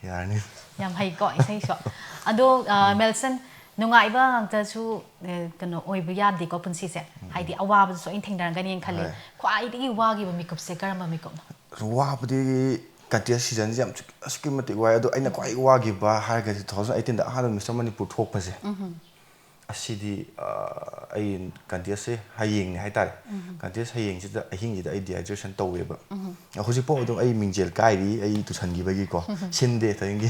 ꯌꯥꯔꯅꯤ꯫ ꯌꯥꯝ ꯍꯩꯀꯣ ꯏꯁꯩꯁꯨ꯫ ꯑꯗꯣ, ꯑ, ꯃꯦꯜꯁꯟ, ꯅꯨꯡꯉꯥꯏꯕ ꯉꯥꯛꯇꯁꯨ, ꯑ, ꯀꯩꯅꯣ ꯑꯣꯏꯕ ꯌꯥꯗꯦꯀꯣ ꯄꯨꯟꯁꯤꯁꯦ꯫ ꯍꯥꯏꯗꯤ ꯑꯋꯥꯕꯗꯨꯁꯨ ꯁꯣꯏꯅ ꯊꯦꯡꯅꯔꯝꯒꯅꯤꯅ ꯈꯜꯂꯤ꯫ ꯍꯣꯏ꯫ ꯈ꯭ꯋꯥꯏꯗꯒꯤ ꯋꯥꯈꯤꯕ ꯃꯤꯀꯨꯞꯁꯦ ꯀꯔꯝꯕ ꯃꯤꯀꯨꯞꯅꯣ? ꯋꯥꯕꯗꯤ ꯀꯟꯇꯦꯁ ꯁꯤꯖꯟꯁꯦ ꯌꯥꯝ ꯑꯁꯨꯛꯀꯤ ꯃꯇꯤꯛ ꯋꯥꯏ, ꯑꯗꯣ ꯑꯩꯅ ꯈ꯭ꯋꯥꯏ ꯋꯥꯈꯤꯕ ꯍꯥꯏꯔꯒꯗꯤ ꯇꯨ ꯊꯥꯎꯖꯟ ꯑꯩꯠꯇꯤꯟꯗ ꯑꯍꯥꯟꯕ ꯃꯤꯁꯇꯔ ꯃꯅꯤꯄꯨꯔ ꯊꯣꯛꯄꯁꯦ꯫ ꯑꯁꯤꯗꯤ, ꯑ, ꯑꯩ ꯀꯟꯇꯦꯁꯁꯦ ꯍꯌꯦꯡꯅꯦ ꯍꯥꯏꯇꯥꯔꯦ꯫ ꯀꯟꯇꯦꯁ ꯍꯌꯦꯡꯁꯤꯗ, ꯑꯍꯤꯡꯁꯤꯗ ꯑꯩ ꯗꯤꯍꯥꯏꯗ꯭ꯔꯦꯁꯟ ꯇꯧꯋꯦꯕ꯫ ꯍꯧꯖꯤꯛꯐꯥꯎ ꯑꯗꯨꯝ ꯑꯩ ꯃꯤꯡꯖꯦꯜ ꯀꯥꯏꯔꯤ, ꯑꯩ ꯇꯨꯁꯟꯈꯤꯕꯒꯤ ꯀꯣ꯫ ꯁꯤꯟꯗꯦ ꯇꯁꯦꯡꯒꯤ꯫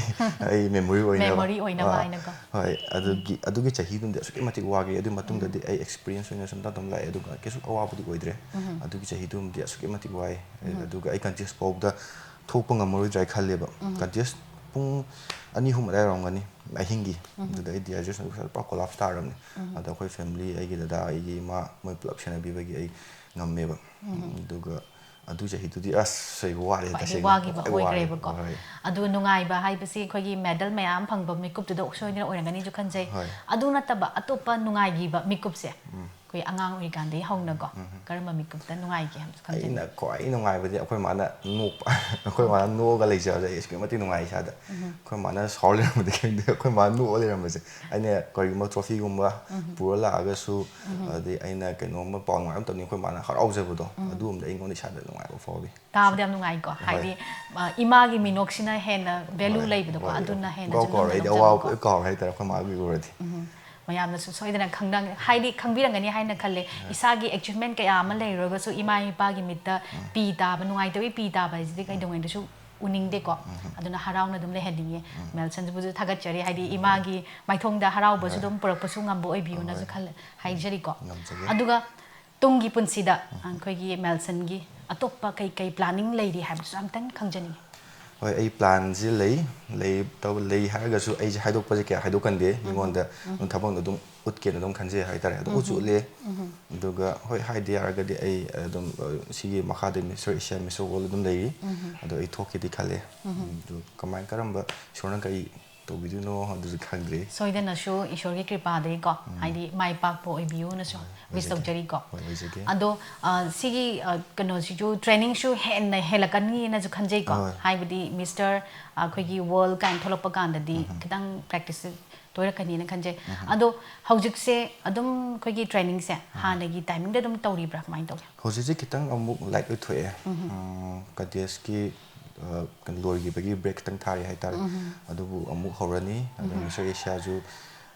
ꯑꯩ ꯃꯦꯃꯣꯔꯤ ꯑꯣꯏꯅꯕ꯫ ꯃꯦꯃꯣꯔꯤ ꯑꯣꯏꯅꯕ ꯑ, ꯍꯥꯏꯅꯀꯣ꯫ ꯍꯣꯏ, ꯑꯗꯨꯒꯤ, ꯑꯗꯨꯒꯤ ꯆꯍꯤꯗꯨꯝꯗꯤ ꯑꯁꯨꯛꯀꯤ ꯃꯇꯤꯛ ꯋꯥꯈꯤ꯫ ꯑꯗꯨꯒꯤ ꯃꯇꯨꯡꯗꯗꯤ ꯑꯩ ꯑꯦꯛꯁꯄꯤꯔꯤꯌꯟꯁ ꯑꯣꯏꯅ ꯁꯨꯝ ꯇꯞ ꯇꯞꯅ ꯂꯥꯛꯑꯦ, ꯑꯗꯨꯒ ꯀꯩꯁꯨ ꯑꯋꯥꯕꯗꯤ ꯑꯣꯏꯗ꯭ꯔꯦ꯫ ꯑꯗꯨꯒꯤ ꯆꯍꯤꯗꯨꯝꯗꯤ ꯑꯁꯨꯛꯀꯤ ꯃꯇꯤꯛ ꯋꯥꯏ꯫ ꯑꯗꯨꯒ ꯑꯩ ꯀꯟꯇꯦꯁ ꯐꯥꯎꯗ ꯊꯣꯛꯄ ꯉꯝꯃꯔꯣꯏꯗ꯭ꯔꯥ ꯍꯥꯏ ꯈꯜꯂꯦꯕ꯫ ꯀꯟꯇꯦꯁ ꯄꯨꯡ ꯑꯅꯤ ꯑꯍꯨꯝ ꯑꯗꯥꯏ ꯑꯣꯏꯔꯝꯒꯅꯤ, ꯑꯍꯤꯡꯒꯤ꯫ ꯑꯗꯨꯗ ꯑꯩ ꯗꯤꯍꯥꯏꯗ꯭ꯔꯦꯁꯟ ꯄꯨꯔꯥ ꯀꯣꯂꯥꯞꯁ ꯇꯥꯔꯕꯅꯤ꯫ ꯑꯗꯣ ꯑꯩꯈꯣꯏ ꯐꯦꯃꯤꯂꯤ, ꯑꯩꯒꯤ ꯗꯗꯥ, ꯑꯩꯒꯤ ꯏꯃꯥ, ꯃꯣꯏ ꯄꯨꯂꯞ ꯁꯦꯟꯅꯕꯤꯕꯒꯤ ꯑꯩ ꯉꯝꯃꯦꯕ꯫ ꯑꯗꯨꯒ ꯑꯗꯨ ꯆꯍꯤꯗꯨꯗꯤ ꯑꯁ ꯑꯩ ꯋꯥꯔꯦ, ꯈ꯭ꯋꯥꯏꯗꯒꯤ ꯇꯁꯦꯡꯅ ꯋꯥꯈꯤꯕ ꯈ꯭ꯋꯥꯏ ꯋꯥꯔꯦ꯫ ꯑꯣꯏꯈ꯭ꯔꯦꯕꯀꯣ꯫ ꯍꯣꯏ꯫ ꯑꯗꯨ ꯅꯨꯡꯉꯥꯏꯕ ꯍꯥꯏꯕꯁꯤ ꯑꯩꯈꯣꯏꯒꯤ ꯃꯦꯗꯜ ꯃꯌꯥꯝ ꯐꯪꯕ ꯃꯤꯀꯨꯞꯇꯨꯗ ꯁꯣꯏꯗꯅ ꯑꯣꯏꯔꯝꯒꯅꯤꯁꯨ ꯈꯟꯖꯩ꯫ ꯍꯣꯏ꯫ ꯑꯗꯨ ꯅꯠꯇꯕ ꯑꯇꯣꯞꯄ ꯅꯨꯡꯉꯥꯏꯈꯤꯕ ꯃꯤꯀꯨꯞꯁꯦ ꯑꯩꯈꯣꯏ ꯑꯉꯥꯡ ꯑꯣꯏꯔꯤꯀꯥꯟꯗꯒꯤ ꯍꯧꯅꯀꯣ ꯀꯔꯝꯕ ꯃꯤꯀꯨꯞꯇ ꯅꯨꯡꯉꯥꯏꯒꯦ ꯍꯥꯏꯕꯁꯨ ꯈꯟꯖꯩ꯫ ꯑꯩꯅ ꯈ꯭ꯋꯥꯏ ꯅꯨꯡꯉꯥꯏꯕꯗꯤ ꯑꯩꯈꯣꯏ ꯃꯥꯅ ꯅꯣꯛꯄ꯫ ꯑꯩꯈꯣꯏ ꯃꯥꯅ ꯅꯣꯛꯑꯒ ꯂꯩꯖꯕꯗ ꯑꯩ ꯑꯁꯨꯛꯀꯤ ꯃꯇꯤꯛ ꯅꯨꯡꯉꯥꯏ ꯏꯁꯥꯗ꯫ ꯑꯩꯈꯣꯏ ꯃꯥꯅ ꯁꯥꯎꯔ ꯂꯩꯔꯝꯕꯗꯤ ꯈꯪꯗꯦ, ꯑꯩꯈꯣꯏ ꯃꯥꯅ ꯅꯣꯛꯑ ꯂꯩꯔꯝꯕꯁꯦ꯫ ꯑꯩꯅ ꯀꯔꯤꯒꯨꯝꯕ ꯇ꯭ꯔꯣꯐꯤꯒꯨꯝꯕ ꯄꯨꯔ ꯂꯥꯛꯑꯒꯁꯨ, ꯑꯗꯩ ꯑꯩꯅ ꯀꯩꯅꯣꯝꯃ ꯄꯥꯎ ꯅꯨꯡꯉꯥꯏ ꯑꯃ ꯇꯧꯅꯤ, ꯑꯩꯈꯣꯏ ꯃꯥꯅ ꯍꯔꯥꯎꯖꯕꯗꯣ, ꯑꯗꯨꯒꯨꯝꯕꯗ ꯑꯩꯉꯣꯟꯗ ꯏꯁꯥꯗ ꯅꯨꯡꯉꯥꯏꯕ ꯐꯥꯎꯏ꯫ ꯇꯥꯕꯗ ꯌꯥꯝ ꯅꯨꯡꯉꯥꯏꯀꯣ꯫ ꯍꯣꯏ꯫ ꯍꯥꯏꯗꯤ, ꯑ, ꯏꯃꯥꯒꯤ ꯃꯤꯅꯣꯛꯁꯤꯅ ꯍꯦꯟꯅ ꯚꯦꯂꯨ ꯍꯣꯏ, ꯂꯩꯕꯗꯣꯀꯣ꯫ ꯍꯣꯏ꯫ ꯑꯗꯨꯅ ꯍꯦꯟꯅꯁꯨ ꯄꯨꯡꯀꯥꯎ ꯅꯝꯅ ꯀꯥꯎꯔꯦ꯫ ꯑꯩꯗꯤ ꯂꯧꯖꯕꯀꯣ꯫ ꯑꯋꯥꯕ ꯂꯣꯏ ꯀꯥꯎꯔꯦ ꯍꯥꯏꯇꯥꯔꯦ, ꯑꯩꯈꯣꯏ ꯃꯥꯒꯤ ꯎꯔꯗꯤ꯫ ꯃꯌꯥꯝꯅꯁꯨ ꯁꯣꯏꯗꯅ ꯈꯪꯅ-, ꯍꯥꯏꯗꯤ ꯈꯪꯕꯤꯔꯝꯒꯅꯤ ꯍꯥꯏꯅ ꯈꯜꯂꯦ꯫ ꯏꯁꯥꯒꯤ ꯑꯦꯆꯤꯚꯃꯦꯟ ꯀꯌꯥ ꯑꯃ ꯂꯩꯔꯨꯔꯒꯁꯨ ꯏꯃꯥ ꯏꯄꯥꯒꯤ ꯃꯤꯠꯇ ꯄꯤ ꯇꯥꯕ, ꯅꯨꯡꯉꯥꯏꯇꯕꯒꯤ ꯄꯤ ꯇꯥꯕ ꯍꯥꯏꯁꯤꯗꯤ ꯀꯩꯗꯧꯉꯩꯗꯁꯨ ꯎꯅꯤꯡꯗꯦꯀꯣ꯫ ꯑꯗꯨꯅ ꯍꯔꯥꯎꯅ ꯑꯗꯨꯝ ꯂꯩꯍꯟꯅꯤꯡꯉꯦ꯫ ꯃꯦꯜꯁꯟꯕꯨꯁꯨ ꯊꯥꯒꯠꯆꯔꯤ꯫ ꯍꯥꯏꯗꯤ ꯏꯃꯥꯒꯤ ꯃꯥꯏꯊꯣꯡꯗ ꯍꯔꯥꯎꯕꯁꯨ ꯍꯣꯏ꯫ ꯑꯗꯨꯝ ꯄꯨꯔꯛꯄꯁꯨ ꯉꯝꯕ ꯑꯣꯏꯕꯤꯌꯨꯅꯁꯨ ꯍꯣꯏ꯫ ꯈꯜꯂꯦ, ꯍꯥꯏꯖꯔꯤꯀꯣ꯫ ꯉꯝꯖꯒꯦ꯫ ꯑꯗꯨꯒ ꯇꯨꯡꯒꯤ ꯄꯨꯟꯁꯤꯗ ꯑꯩꯈꯣꯏꯒꯤ ꯃꯦꯜꯁꯟꯒꯤ ꯑꯇꯣꯞꯄ ꯀꯩ ꯀꯩ ꯄ꯭ꯂꯥꯅꯤꯡ ꯂꯩꯔꯤ ꯍꯥꯏꯕꯗꯨꯁꯨ ꯑꯝꯇꯪ ꯈꯪꯖꯅꯤꯡꯉꯤ꯫ ꯍꯣꯏ, ꯑꯩ ꯄ꯭ꯂꯥꯟꯁꯤ ꯂꯩ꯫ ꯂꯩ, ꯇꯧ-, ꯂꯩ ꯍꯥꯏꯔꯒꯁꯨ ꯑꯩꯁꯦ ꯍꯥꯏꯗꯣꯛꯄꯁꯦ ꯀꯌꯥ ꯍꯥꯏꯗꯣꯛꯀꯟꯗꯦ ꯃꯤꯉꯣꯟꯗ꯫ ꯑꯗꯨꯝ ꯊꯕꯛ ꯑꯗꯨꯝ ꯎꯠꯀꯦꯅ ꯑꯗꯨꯝ ꯈꯟꯖꯩ ꯍꯥꯏꯇꯥꯔꯦ꯫ ꯑꯗꯨꯝ ꯎꯠꯁꯨ ꯎꯠꯂꯦ꯫ ꯑꯗꯨꯒ ꯍꯣꯏ, ꯍꯥꯏꯗꯤ ꯌꯥꯔꯒꯗꯤ ꯑꯩ ꯑꯗꯨꯝ, ꯑ, ꯁꯤꯒꯤ ꯃꯈꯥꯗ ꯃꯤꯁꯇꯔ ꯑꯦꯁꯤꯌꯥ, ꯃꯤꯁꯇꯔ ꯋꯥꯔꯜ ꯑꯗꯨꯝ ꯂꯩꯔꯤ꯫ ꯑꯗꯣ ꯑꯩ ꯊꯣꯛꯀꯦꯗꯤ ꯈꯜꯂꯦ꯫ ꯑꯗꯨ ꯀꯃꯥꯏ, ꯀꯔꯝꯕ ꯏꯁꯣꯔꯅ ꯀꯔꯤ ꯇꯧꯕꯤꯗꯣꯏꯅꯣ ꯑꯗꯨꯁꯨ ꯈꯪꯗ꯭ꯔꯤ꯫ ꯁꯣꯏꯗꯅꯁꯨ ꯏꯁꯣꯔꯒꯤ ꯀ꯭ꯔꯤꯄꯥꯗꯒꯤꯀꯣ, ꯍꯥꯏꯗꯤ ꯃꯥꯏ ꯄꯥꯛꯄ ꯑꯣꯏꯕꯤꯌꯨꯅꯁꯨ ꯍꯣꯏ, wish ꯑꯣꯏꯖꯒꯦ꯫ ꯇꯧꯖꯔꯤꯀꯣ꯫ ꯍꯣꯏ, ꯑꯣꯏꯖꯒꯦ꯫ ꯑꯗꯣ, ꯑ, ꯁꯤꯒꯤ, ꯑ, ꯀꯩꯅꯣꯁꯤꯁꯨ ꯇ꯭ꯔꯦꯅꯤꯡꯁꯨ ꯍꯦꯟꯅ ꯍꯦꯜꯂꯛꯀꯅꯤꯅꯁꯨ ꯈꯟꯖꯩꯀꯣ꯫ ꯍꯣꯏ꯫ ꯍꯥꯏꯕꯗꯤ ꯃꯤꯁꯇꯔ, ꯑ, ꯑꯩꯈꯣꯏꯒꯤ ꯋꯥꯔꯜ ꯀꯥꯏꯅ ꯊꯣꯛꯂꯛꯄ ꯀꯥꯟꯗꯗꯤ ꯈꯤꯇꯪ ꯄ꯭ꯔꯦꯛꯇꯤꯁꯁꯦ ꯇꯣꯏꯔꯛꯀꯅꯤꯅ ꯈꯟꯖꯩ꯫ ꯑꯗꯣ ꯍꯧꯖꯤꯛꯁꯦ ꯑꯗꯨꯝ ꯑꯩꯈꯣꯏꯒꯤ ꯇ꯭ꯔꯦꯅꯤꯡꯁꯦ ꯍꯥꯟꯅꯒꯤ ꯇꯥꯏꯃꯤꯡꯗ ꯑꯗꯨꯝ ꯇꯧꯔꯤꯕ꯭ꯔꯥ, ꯀꯃꯥꯏꯅ ꯇꯧꯒꯦ? ꯍꯧꯖꯤꯛꯁꯦ ꯈꯤꯇꯪ ꯑꯃꯨꯛ ꯂꯥꯏꯠ ꯑꯣꯏꯊꯣꯛꯑꯦ꯫ ꯎꯝ, ꯀꯟꯇꯦꯁꯀꯤ, ꯑ, ꯀꯩꯅꯣ, ꯂꯣꯏꯈꯤꯕꯒꯤ ꯕ꯭ꯔꯦꯛ ꯈꯤꯇꯪ ꯊꯥꯔꯤ ꯍꯥꯏꯇꯥꯔꯦ꯫ ꯑꯗꯨꯕꯨ ꯑꯃꯨꯛ ꯍꯧꯔꯅꯤ꯫ ꯑꯗꯣ ꯃꯤꯁꯇꯔ ꯑꯦꯁꯤꯌꯥꯁꯨ,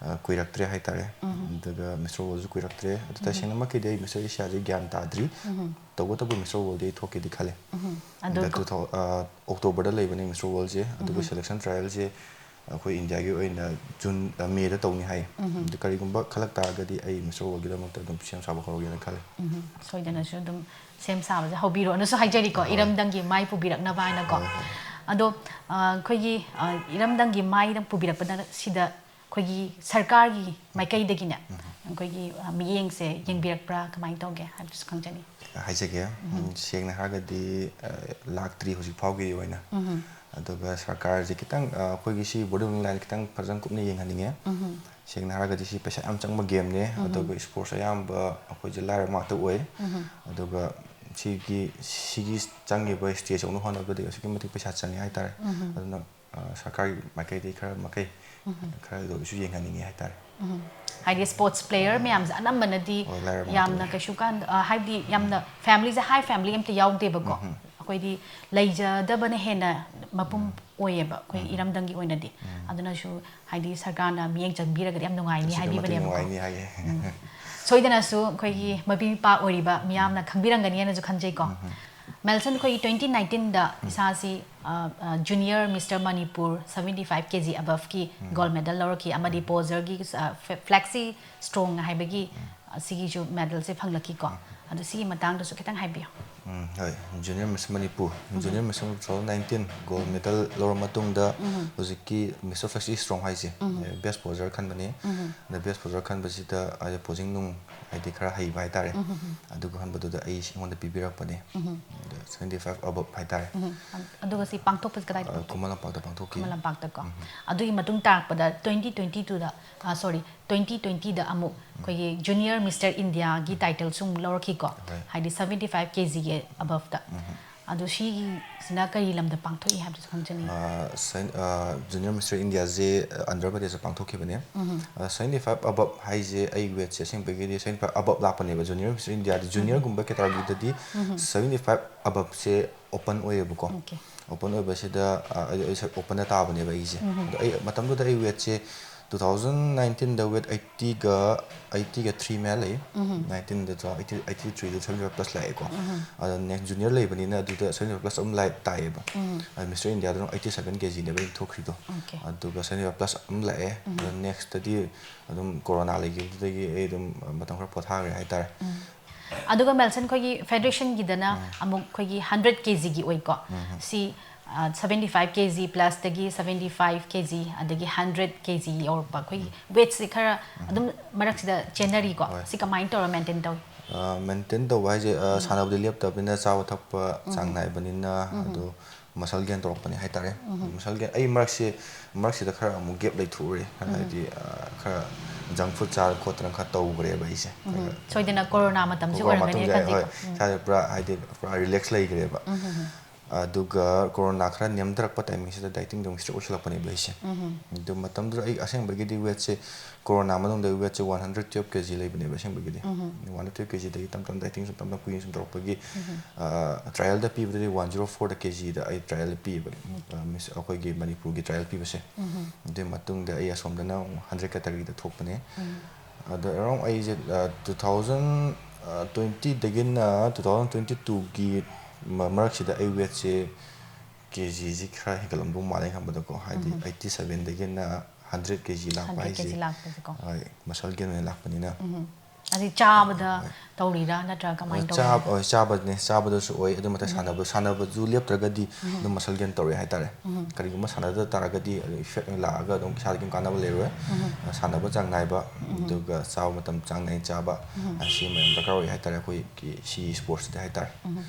ꯑ, ꯀꯨꯏꯔꯛꯇ꯭ꯔꯦ ꯍꯥꯏꯇꯥꯔꯦ꯫ ꯑꯗꯨꯒ ꯃꯤꯁꯇꯔ ꯋꯥꯔꯜꯁꯨ ꯀꯨꯏꯔꯛꯇ꯭ꯔꯦ꯫ ꯑꯗꯨ ꯇꯁꯦꯡꯅꯃꯛꯀꯤꯗꯤ ꯑꯩ ꯃꯤꯁꯇꯔ ꯑꯦꯁꯤꯌꯥꯁꯦ ꯒ꯭ꯌꯥꯟ ꯇꯥꯗ꯭ꯔꯤ꯫ ꯇꯧꯕꯇꯕꯨ ꯃꯤꯁꯇꯔ ꯋꯥꯔꯜꯗꯤ ꯑꯩ ꯊꯣꯛꯀꯦꯗꯤ ꯈꯜꯂꯦ꯫ ꯑꯗꯨ ꯍꯟꯗꯛ ꯀꯣ- two thou-, ꯑ, ꯑꯣꯛꯇꯣꯕꯔꯗ ꯂꯩꯕꯅꯤ ꯃꯤꯁꯇꯔ ꯋꯥꯔꯜꯁꯦ꯫ ꯑꯗꯨꯒ ꯁꯦꯂꯦꯛꯁꯟ ꯇ꯭ꯔꯥꯏꯌꯦꯜꯁꯦ ꯑꯩꯈꯣꯏ ꯏꯟꯗꯤꯌꯥꯒꯤ ꯑꯣꯏꯅ ꯖꯨꯟ, ꯑ, ꯃꯦꯗ ꯇꯧꯅꯤ ꯍꯥꯏ꯫ ꯑꯗꯨ ꯀꯔꯤꯒꯨꯝꯕ ꯈꯜꯂꯛ ꯇꯥꯔꯒꯗꯤ ꯑꯩ ꯃꯤꯁꯇꯔ ꯋꯥꯔꯜꯒꯤꯗꯃꯛꯇ ꯑꯗꯨꯝ ꯁꯦꯝ ꯁꯥꯕ ꯍꯧꯔꯒꯦꯅ ꯈꯜꯂꯦ꯫ ꯎꯝ, ꯁꯣꯏꯗꯅꯁꯨ ꯑꯗꯨꯝ ꯁꯦꯝ ꯁꯥꯕꯁꯦ ꯍꯧꯕꯤꯔꯣꯅꯁꯨ ꯍꯥꯏꯖꯔꯤꯀꯣ, ꯍꯣꯏ꯫ ꯏꯔꯝꯗꯝꯒꯤ ꯃꯥꯏ ꯄꯨꯕꯤꯔꯛꯅꯕ ꯍꯥꯏꯅꯀꯣ꯫ ꯍꯣꯏ, ꯍꯣꯏ꯫ ꯑꯗꯣ ꯑ, ꯑꯩꯈꯣꯏꯒꯤ ꯑ, ꯏꯔꯝꯗꯝꯒꯤ ꯃꯥꯏꯗ ꯄꯨꯕꯤꯔꯛꯄꯗ ꯁꯤꯗ ꯑꯩꯈꯣꯏꯒꯤ ꯁꯔꯀꯥꯔꯒꯤ ꯃꯥꯏꯀꯩꯗꯒꯤꯅꯦ ꯑꯩꯈꯣꯏꯒꯤ ꯑ, ꯃꯤꯠꯌꯦꯡꯁꯦ ꯌꯦꯡꯕꯤꯔꯛꯄ꯭ꯔꯥ, ꯀꯃꯥꯏꯅ ꯇꯧꯒꯦ ꯍꯥꯏꯕꯗꯨꯁꯨ ꯈꯪꯖꯅꯤꯡꯉꯤ꯫ ꯍꯥꯏꯖꯒꯦ꯫ ꯎꯝ, ꯁꯦꯡꯅ ꯍꯥꯏꯔꯒꯗꯤ ꯑ, ꯂꯥꯛꯇ꯭ꯔꯤ ꯍꯧꯖꯤꯛ ꯐꯥꯎꯒꯤ ꯑꯣꯏꯅ꯫ ꯑꯗꯨꯒ ꯁꯔꯀꯥꯔꯁꯦ ꯈꯤꯇꯪ ꯑ, ꯑꯩꯈꯣꯏꯒꯤ ꯁꯤ ꯕꯣꯔꯗꯔ ꯂꯥꯏꯟ ꯈꯤꯇꯪ ꯐꯖꯅ ꯀꯨꯞꯅ ꯌꯦꯡꯍꯟꯅꯤꯡꯉꯦ꯫ ꯁꯦꯡꯅ ꯍꯥꯏꯔꯒꯗꯤ ꯁꯤ ꯄꯩꯁꯥ ꯌꯥꯝ ꯆꯪꯕ ꯒꯦꯝꯅꯦ꯫ ꯑꯗꯨꯒ ꯏꯁꯄꯣꯔꯠꯁ ꯑꯌꯥꯝꯕ ꯑꯩꯈꯣꯏꯁꯦ ꯂꯥꯏꯔꯕ ꯉꯥꯛꯇ ꯑꯣꯏ꯫ ꯑꯗꯨꯒ ꯁꯤꯒꯤ ꯁꯤꯒꯤ ꯆꯪꯉꯤꯕ ꯁ꯭ꯇꯦꯖ ꯌꯧꯅ ꯍꯣꯠꯅꯕꯗ ꯑꯁꯨꯛꯀꯤ ꯃꯇꯤꯛ ꯄꯩꯁꯥ ꯆꯪꯉꯦ ꯍꯥꯏꯇꯥꯔꯦ꯫ ꯑꯗꯨꯅ ꯑ, ꯁꯔꯀꯥꯔꯒꯤ ꯃꯥꯏꯀꯩꯗꯒꯤ ꯈꯔ ꯃꯈꯩ ꯈꯔꯗ ꯑꯣꯏꯔꯁꯨ ꯌꯦꯡꯍꯟꯅꯤꯡꯉꯦ ꯍꯥꯏꯇꯥꯔꯦ꯫ ꯍꯥꯏꯗꯤ ꯁ꯭ꯄꯣꯔꯠꯁ ꯄ꯭ꯂꯦꯌꯔ ꯃꯌꯥꯝꯁꯦ ꯑꯅꯝꯕꯅꯗꯤ ꯍꯣꯏ, ꯂꯥꯏꯔꯕ ꯉꯥꯛꯇ ꯌꯥꯝꯅ ꯑꯣꯏ꯫ ꯀꯩꯁꯨ ꯀꯥꯟꯗ ꯑ, ꯍꯥꯏꯕꯗꯤ ꯌꯥꯝꯅ ꯐꯦꯃꯤꯂꯤꯁꯦ ꯍꯥꯏ ꯐꯦꯃꯤꯂꯤ ꯑꯝꯇ ꯌꯥꯎꯗꯦꯕꯀꯣ꯫ ꯑꯩꯈꯣꯏꯗꯤ ꯂꯩꯖꯗꯕꯅ ꯍꯦꯟꯅ ꯃꯄꯨꯝ ꯑꯣꯏꯌꯦꯕ ꯑꯩꯈꯣꯏ ꯏꯔꯝꯗꯝꯒꯤ ꯑꯣꯏꯅꯗꯤ꯫ ꯑꯗꯨꯅꯁꯨ ꯍꯥꯏꯗꯤ ꯁꯔꯀꯥꯔꯅ ꯃꯤꯠꯌꯦꯡ ꯆꯪꯕꯤꯔꯒꯗꯤ ꯌꯥꯝ ꯅꯨꯡꯉꯥꯏꯅꯤ ꯑꯁꯨꯛꯀꯤ ꯃꯇꯤꯛ ꯍꯥꯏꯕꯤꯕꯅꯦꯕꯀꯣ꯫ ꯅꯨꯡꯉꯥꯏꯅꯤ ꯍꯥꯏꯌꯦ꯫ ꯁꯣꯏꯗꯅꯁꯨ ꯑꯩꯈꯣꯏꯒꯤ ꯃꯄꯤ ꯃꯄꯥ ꯑꯣꯏꯔꯤꯕ ꯃꯤꯌꯥꯝꯅ ꯈꯪꯕꯤꯔꯝꯒꯅꯤꯅꯁꯨ ꯈꯟꯖꯩꯀꯣ꯫ ꯃꯦꯜꯁꯟ, ꯑꯩꯈꯣꯏꯒꯤ ꯇ꯭ꯋꯦꯟꯇꯤ ꯅꯥꯏꯟꯇꯤꯟꯗ ꯏꯁꯥꯁꯤ junior mister Manipur seventy five K G ꯑꯕꯞꯀꯤ ꯒꯣꯜ ꯃꯦꯗꯜ ꯂꯧꯔꯛꯈꯤ, ꯑꯃꯗꯤ ꯄꯣꯖꯔꯒꯤ ꯐ꯭ꯂꯦꯛꯁꯤ ꯁ꯭ꯇ꯭ꯔꯣꯡ ꯍꯥꯏꯕꯒꯤ ꯑꯁꯤꯒꯤꯁꯨ ꯃꯦꯗꯜꯁꯦ ꯐꯪꯂꯛꯈꯤꯀꯣ꯫ ꯑꯗꯣ ꯁꯤꯒꯤ ꯃꯇꯥꯡꯗꯁꯨ ꯈꯤꯇꯪ ꯍꯥꯏꯕꯤꯌꯨ꯫ ꯎꯝ, ꯍꯣꯏ꯫ Junior miss Manipur, junior miss Manipur two thousand nineteen gold medal ꯂꯧꯔ ꯃꯇꯨꯡꯗ ꯍꯧꯖꯤꯛꯀꯤ ꯃꯤꯁꯇꯔ ꯐ꯭ꯂꯦꯛꯁꯤ ꯁ꯭ꯇ꯭ꯔꯣꯡ ꯍꯥꯏꯁꯦ ꯕꯦꯁ ꯄꯣꯖꯔ ꯈꯟꯕꯅꯤ꯫ ꯑꯗ ꯕꯦꯁ ꯄꯣꯖꯔ ꯈꯟꯕꯁꯤꯗ ꯑꯩ ꯄꯣꯖꯤꯡ ꯅꯨꯡ ꯍꯥꯏꯗꯤ ꯈꯔ ꯍꯩꯕ ꯍꯥꯏꯇꯥꯔꯦ꯫ ꯑꯗꯨꯒ ꯈꯟꯕꯗꯨꯗ ꯑꯩ ꯑꯩꯉꯣꯟꯗ ꯄꯤꯕꯤꯔꯛꯄꯅꯤ꯫ ꯑꯗ ꯁꯕꯦꯟꯇꯤ ꯐꯥꯏꯚ ꯑꯕꯞ ꯍꯥꯏꯇꯥꯔꯦ꯫ ꯑꯗꯨꯒ ꯁꯤ ꯄꯥꯡꯊꯣꯛꯄꯁꯤ ꯀꯗꯥꯏꯗ ꯑ, ꯄꯥꯡꯊꯣꯛꯀꯦ? ꯈꯨꯃꯟ ꯂꯝꯄꯥꯛꯇ ꯄꯥꯡꯊꯣꯛꯈꯤ꯫ ꯈꯨꯃꯟ ꯂꯝꯄꯥꯛꯇꯀꯣ꯫ ꯑꯗꯨꯒꯤ ꯃꯇꯨꯡ ꯇꯥꯔꯛꯄꯗ ꯇ꯭ꯋꯦꯟꯇꯤ ꯇ꯭ꯋꯦꯟꯇꯤ ꯇꯨꯗ, ꯁꯣꯔꯤ, ꯇ꯭ꯋꯦꯟꯇꯤ ꯇ꯭ꯋꯦꯟꯇꯤꯗ ꯑꯃꯨꯛ ꯑꯩꯈꯣꯏꯒꯤ ꯖꯨꯅꯤꯌꯔ ꯃꯤꯁꯇꯔ ꯏꯟꯗꯤꯌꯥꯒꯤ ꯇꯥꯏꯇꯜꯁꯨ ꯑꯃꯨꯛ ꯂꯧꯔꯛꯈꯤꯀꯣ꯫ ꯍꯣꯏ꯫ ꯍꯥꯏꯗꯤ ꯁꯕꯦꯟꯇꯤ ꯐꯥꯏꯚ ꯀꯦ ꯖꯤꯒꯤ ꯑꯕꯞꯇ꯫ ꯑꯗꯣ ꯁꯤꯒꯤꯁꯤꯅ ꯀꯔꯤ ꯂꯝꯗ ꯄꯥꯡꯊꯣꯛꯏ ꯍꯥꯏꯕꯗꯨꯁꯨ ꯈꯪꯖꯅꯤꯡꯉꯤ꯫ ꯑ, ꯁꯦꯟ-, ꯑ, ꯖꯨꯅꯤꯌꯔ ꯃꯤꯁꯇꯔ ꯏꯟꯗꯤꯌꯥꯁꯦ, ꯑ, ꯑꯟꯙ꯭ꯔ ꯄ꯭ꯔꯗꯦꯁꯇ ꯄꯥꯡꯊꯣꯛꯈꯤꯕꯅꯦ꯫ ꯑ, ꯁꯕꯦꯟꯇꯤ ꯐꯥꯏꯚ ꯑꯕꯞ ꯍꯥꯏꯁꯦ ꯑꯩ ꯋꯦꯠꯁꯦ ꯑꯁꯦꯡꯕꯒꯤꯗꯤ ꯁꯕꯦꯟꯇꯤ ꯐꯥꯏꯚ ꯑꯕꯞ ꯂꯥꯛꯄꯅꯦꯕ ꯖꯨꯅꯤꯌꯔ ꯃꯤꯁꯇꯔ ꯏꯟꯗꯤꯌꯥꯗꯤ꯫ ꯖꯨꯅꯤꯌꯔꯒꯨꯝꯕ ꯀꯦꯇꯥꯒꯣꯔꯤꯗꯗꯤ ꯁꯕꯦꯟꯇꯤ ꯐꯥꯏꯚ ꯑꯕꯞꯁꯦ ꯑꯣꯄꯟ ꯑꯣꯏꯌꯦꯕꯀꯣ꯫ ꯑꯣꯀꯦ꯫ ꯑꯣꯄꯟ ꯑꯣꯏꯕꯁꯤꯗ, ꯑ, ꯑꯩ, ꯑꯩ ꯑꯣꯄꯟꯗ ꯇꯥꯕꯅꯦꯕ ꯑꯩꯁꯦ꯫ ꯑꯗꯣ ꯑꯩ ꯃꯇꯝꯗꯨꯗ ꯑꯩ ꯋꯦꯠꯁꯦ ꯇꯨ ꯊꯥꯎꯖꯟ ꯅꯥꯏꯟꯇꯤꯟꯗ ꯋꯦꯠ ꯑꯩꯠꯇꯤꯒ, ꯑꯩꯠꯇꯤꯒ ꯊ꯭ꯔꯤ ꯃꯌꯥ ꯂꯩ꯫ ꯅꯥꯏꯟꯇꯤꯟꯗ ꯇꯨ ꯊꯥꯎꯖꯟ ꯑꯩꯠꯇꯤ, ꯑꯩꯠꯇꯤ ꯊ꯭ꯔꯤꯗ ꯁꯕꯦꯟꯇꯤ ꯐꯥꯏꯚ ꯄ꯭ꯂꯁ ꯂꯥꯛꯑꯦꯀꯣ꯫ ꯑꯗꯣ ꯅꯦꯛꯁ ꯖꯨꯅꯤꯌꯔ ꯂꯩꯕꯅꯤꯅ ꯑꯗꯨꯗ ꯁꯕꯦꯟꯇꯤ ꯐꯥꯏꯚ ꯄ꯭ꯂꯁ ꯑꯗꯨꯝ ꯂꯥꯛꯑꯦ, ꯇꯥꯏꯌꯦꯕ꯫ ꯑꯗꯣ ꯃꯤꯁꯇꯔ ꯏꯟꯗꯤꯌꯥꯗꯅ ꯑꯩꯠꯇꯤ ꯁꯕꯦꯟ ꯀꯦ ꯖꯤꯅꯦꯕ ꯑꯩꯅ ꯊꯣꯛꯈ꯭ꯔꯤꯗꯣ꯫ ꯑꯣꯀꯦ꯫ ꯑꯗꯨꯒ ꯁꯕꯦꯟꯇꯤ ꯐꯥꯏꯚ ꯄ꯭ꯂꯁ ꯑꯗꯨꯝ ꯂꯥꯛꯑꯦ꯫ ꯑꯗꯣ ꯅꯦꯛꯁꯇꯗꯤ ꯑꯗꯨꯝ ꯀꯣꯔꯣꯅꯥ ꯂꯩꯈꯤꯕꯗꯨꯗꯒꯤ ꯑꯩ ꯑꯗꯨꯝ ꯃꯇꯝ ꯈꯔ ꯄꯣꯊꯥꯈ꯭ꯔꯦ ꯍꯥꯏꯇꯥꯔꯦ꯫ ꯑꯗꯨꯒ ꯃꯦꯜꯁꯟ, ꯑꯩꯈꯣꯏꯒꯤ ꯐꯦꯗꯔꯦꯁꯟꯒꯤꯗꯅ ꯑꯃꯨꯛ ꯑꯩꯈꯣꯏꯒꯤ ꯍꯟꯗ꯭ꯔꯦꯠ ꯀꯦ ꯖꯤꯒꯤ ꯑꯣꯏꯀꯣ꯫ ꯁꯤ seventy five K G ꯄ꯭ꯂꯁꯇꯒꯤ seventy five K G, ꯑꯗꯒꯤ ꯍꯟꯗ꯭ꯔꯦꯠ ꯀꯦ ꯖꯤ ꯌꯧꯔꯛꯄ, ꯑꯩꯈꯣꯏꯒꯤ ꯋꯦꯠꯁꯦ ꯈꯔ ꯑꯗꯨꯝ ꯃꯔꯛꯁꯤꯗ ꯆꯦꯟꯅꯔꯤꯀꯣ꯫ ꯍꯣꯏ꯫ ꯁꯤ ꯀꯃꯥꯏꯅ ꯇꯧꯔ ꯃꯦꯟꯇꯦꯟ ꯇꯧꯏ? ꯃꯦꯟꯇꯦꯟ ꯇꯧꯕ ꯍꯥꯏꯁꯦ, ꯑ, ꯁꯥꯟꯅꯕꯗꯤ ꯂꯦꯞꯇꯕꯅꯤꯅ, ꯆꯥꯕ ꯊꯛꯄ ꯆꯥꯡ ꯅꯥꯏꯕꯅꯤꯅ, ꯑꯗꯣ ꯃꯁꯜ ꯒꯦꯟ ꯇꯧꯔꯛꯄꯅꯦ ꯍꯥꯏꯇꯥꯔꯦ꯫ ꯃꯁꯜ ꯒꯦꯟ, ꯑꯩ ꯃꯔꯛꯁꯦ, ꯃꯔꯛꯁꯤꯗ ꯈꯔ ꯑꯃꯨꯛ ꯒꯦꯞ ꯂꯩꯊꯣꯛꯎꯔꯦ꯫ ꯍꯥꯏꯗꯤ, ꯑ, ꯈꯔ ꯖꯪꯛ ꯐꯨꯗ ꯆꯥꯗꯅ ꯈꯣꯠꯇꯅ ꯈꯔ ꯇꯧꯈ꯭ꯔꯦꯕ ꯑꯩꯁꯦ꯫ ꯈꯔ ꯁꯣꯏꯗꯅ ꯀꯣꯔꯣꯅꯥ ꯃꯇꯝꯁꯤ ꯀꯣꯔꯣꯅꯥ ꯑꯣꯏꯔꯝꯒꯅꯤ ꯃꯇꯨꯡꯗ, ꯈꯜꯂꯤꯀꯣ꯫ ꯍꯣꯏ, ꯏꯁꯥꯁꯦ ꯄꯨꯔꯥ, ꯍꯥꯏꯗꯤ, ꯄꯨꯔꯥ ꯔꯤꯂꯦꯛꯁ ꯂꯩꯈ꯭ꯔꯦꯕ꯫ ꯑꯗꯨꯒ ꯀꯣꯔꯣꯅꯥ ꯈꯔ ꯅꯦꯝꯊꯔꯛꯄ ꯇꯥꯏꯃꯤꯡꯁꯤꯗ ꯗꯥꯏꯇꯤꯡꯗꯣ ꯑꯃꯨꯛ ꯁ꯭ꯇ꯭ꯔꯤꯛ ꯑꯣꯏꯁꯤꯜꯂꯛꯄꯅꯦꯕ ꯑꯩꯁꯦ꯫ ꯑꯗꯨ ꯃꯇꯝꯗꯨꯗ ꯑꯩ ꯑꯁꯦꯡꯕꯒꯤꯗꯤ ꯋꯦꯠꯁꯦ, ꯀꯣꯔꯣꯅꯥ ꯃꯅꯨꯡꯗ ꯋꯦꯠꯁꯦ ꯋꯥꯟ ꯍꯟꯗ꯭ꯔꯦꯠ ꯇꯨꯌꯦꯜꯞ ꯀꯦ ꯖꯤ ꯂꯩꯕꯅꯦꯕ ꯑꯁꯦꯡꯕꯒꯤꯗꯤ꯫ ꯋꯥꯟ ꯍꯟꯗ꯭ꯔꯦꯠ ꯇꯨꯌꯦꯜꯞ ꯀꯦ ꯖꯤꯗꯒꯤ ꯇꯞ ꯇꯞꯅ ꯗꯥꯏꯇꯤꯡ ꯁꯨꯝ ꯇꯞ ꯇꯞꯅ ꯀꯨꯏꯅ ꯁꯨꯝ ꯇꯧꯔꯛꯄꯒꯤ, ꯑ, ꯇ꯭ꯔꯥꯏꯌꯦꯜꯗ ꯄꯤꯕꯗꯗꯤ ꯋꯥꯟ ꯖꯤꯔꯣ ꯐꯣꯔꯗ ꯀꯦ ꯖꯤꯗ ꯑꯩ ꯇ꯭ꯔꯥꯏꯌꯦꯜꯗ ꯄꯤꯕꯅꯦ꯫ ꯑ, ꯃꯤꯁ, ꯑꯩꯈꯣꯏꯒꯤ ꯃꯅꯤꯄꯨꯔꯒꯤ ꯇ꯭ꯔꯥꯏꯌꯦꯜ ꯄꯤꯕꯁꯦ꯫ ꯑꯗꯨꯒꯤ ꯃꯇꯨꯡꯗ ꯑꯩ ꯑꯁꯣꯝꯗꯅ ꯑꯃꯨꯛ ꯍꯟꯗ꯭ꯔꯦꯠ ꯀꯦꯇꯒꯔꯤꯗ ꯊꯣꯛꯄꯅꯦ꯫ ꯑꯗꯣ ꯑꯦꯔꯥꯎꯟ ꯑꯩꯁꯦ, ꯑ, ꯇꯨ ꯊꯥꯎꯖꯟ, ꯑ, ꯇ꯭ꯋꯦꯟꯇꯤꯗꯒꯤꯅ ꯇꯨ ꯊꯥꯎꯖꯟ ꯇ꯭ꯋꯦꯟꯇꯤ ꯇꯨꯒꯤ ꯃ-, ꯃꯔꯛꯁꯤꯗ ꯑꯩ ꯋꯦꯠꯁꯦ ꯀꯦ ꯖꯤꯁꯤ ꯈꯔ ꯍꯦꯟꯒꯠꯂꯝꯗꯧ ꯃꯥꯜꯂꯦ ꯈꯟꯕꯗꯀꯣ꯫ ꯍꯥꯏꯗꯤ ꯑꯩꯠꯇꯤ ꯁꯕꯦꯟꯗꯒꯤꯅ ꯍꯟꯗ꯭ꯔꯦꯠ ꯀꯦ ꯖꯤ ꯂꯥꯛꯄ ꯍꯟꯗ꯭ꯔꯦꯠ ꯀꯦ ꯖꯤ ꯍꯥꯏꯁꯦ, ꯂꯥꯛꯄꯁꯦꯀꯣ꯫ ꯍꯣꯏ, ꯃꯁꯜ ꯒꯦꯟ ꯑꯣꯏꯅ ꯂꯥꯛꯄꯅꯤꯅ꯫ ꯑꯗꯩ ꯆꯥꯕꯗ ꯍꯣꯏ꯫ ꯇꯧꯔꯤꯔꯥ ꯅꯠꯇ꯭ꯔꯒ ꯀꯃꯥꯏꯅ ꯆꯥ-, ꯇꯧꯔꯤꯅꯣ? ꯍꯣꯏ, ꯆꯥꯕꯅꯦ, ꯆꯥꯕꯗꯁꯨ ꯑꯣꯏ, ꯑꯗꯨ ꯃꯊꯛ ꯁꯥꯟꯅꯕ, ꯁꯥꯟꯅꯕꯁꯨ ꯂꯦꯞꯇ꯭ꯔꯒꯗꯤ ꯑꯗꯨꯝ ꯃꯁꯜ ꯒꯦꯟ ꯇꯧꯔꯛꯑꯦ ꯍꯥꯏꯇꯥꯔꯦ꯫ ꯀꯔꯤꯒꯨꯝꯕ ꯁꯥꯟꯅꯗ ꯇꯥꯔꯒꯗꯤ ꯑꯗꯨ ꯏꯐꯦꯛ ꯑꯣꯏꯅ ꯂꯥꯛꯑꯒ ꯑꯗꯨꯝ ꯏꯁꯥꯗ ꯀꯩꯝ ꯀꯥꯟꯅꯕ ꯂꯩꯔꯣꯏ꯫ ꯁꯥꯟꯅꯕ ꯆꯥꯡ ꯅꯥꯏꯕ, ꯑꯗꯨꯒ ꯆꯥꯕ ꯃꯇꯝ ꯆꯥꯡ ꯅꯥꯏꯅ ꯆꯥꯕ, ꯑꯁꯤ ꯃꯌꯥꯝ ꯗꯔꯀꯥꯔ ꯑꯣꯏ ꯍꯥꯏꯇꯥꯔꯦ ꯑꯩꯈꯣꯏꯒꯤ ꯁꯤ ꯁ꯭ꯄꯣꯔꯠꯁꯇꯗꯤ ꯍꯥꯏꯇꯥꯔꯦ꯫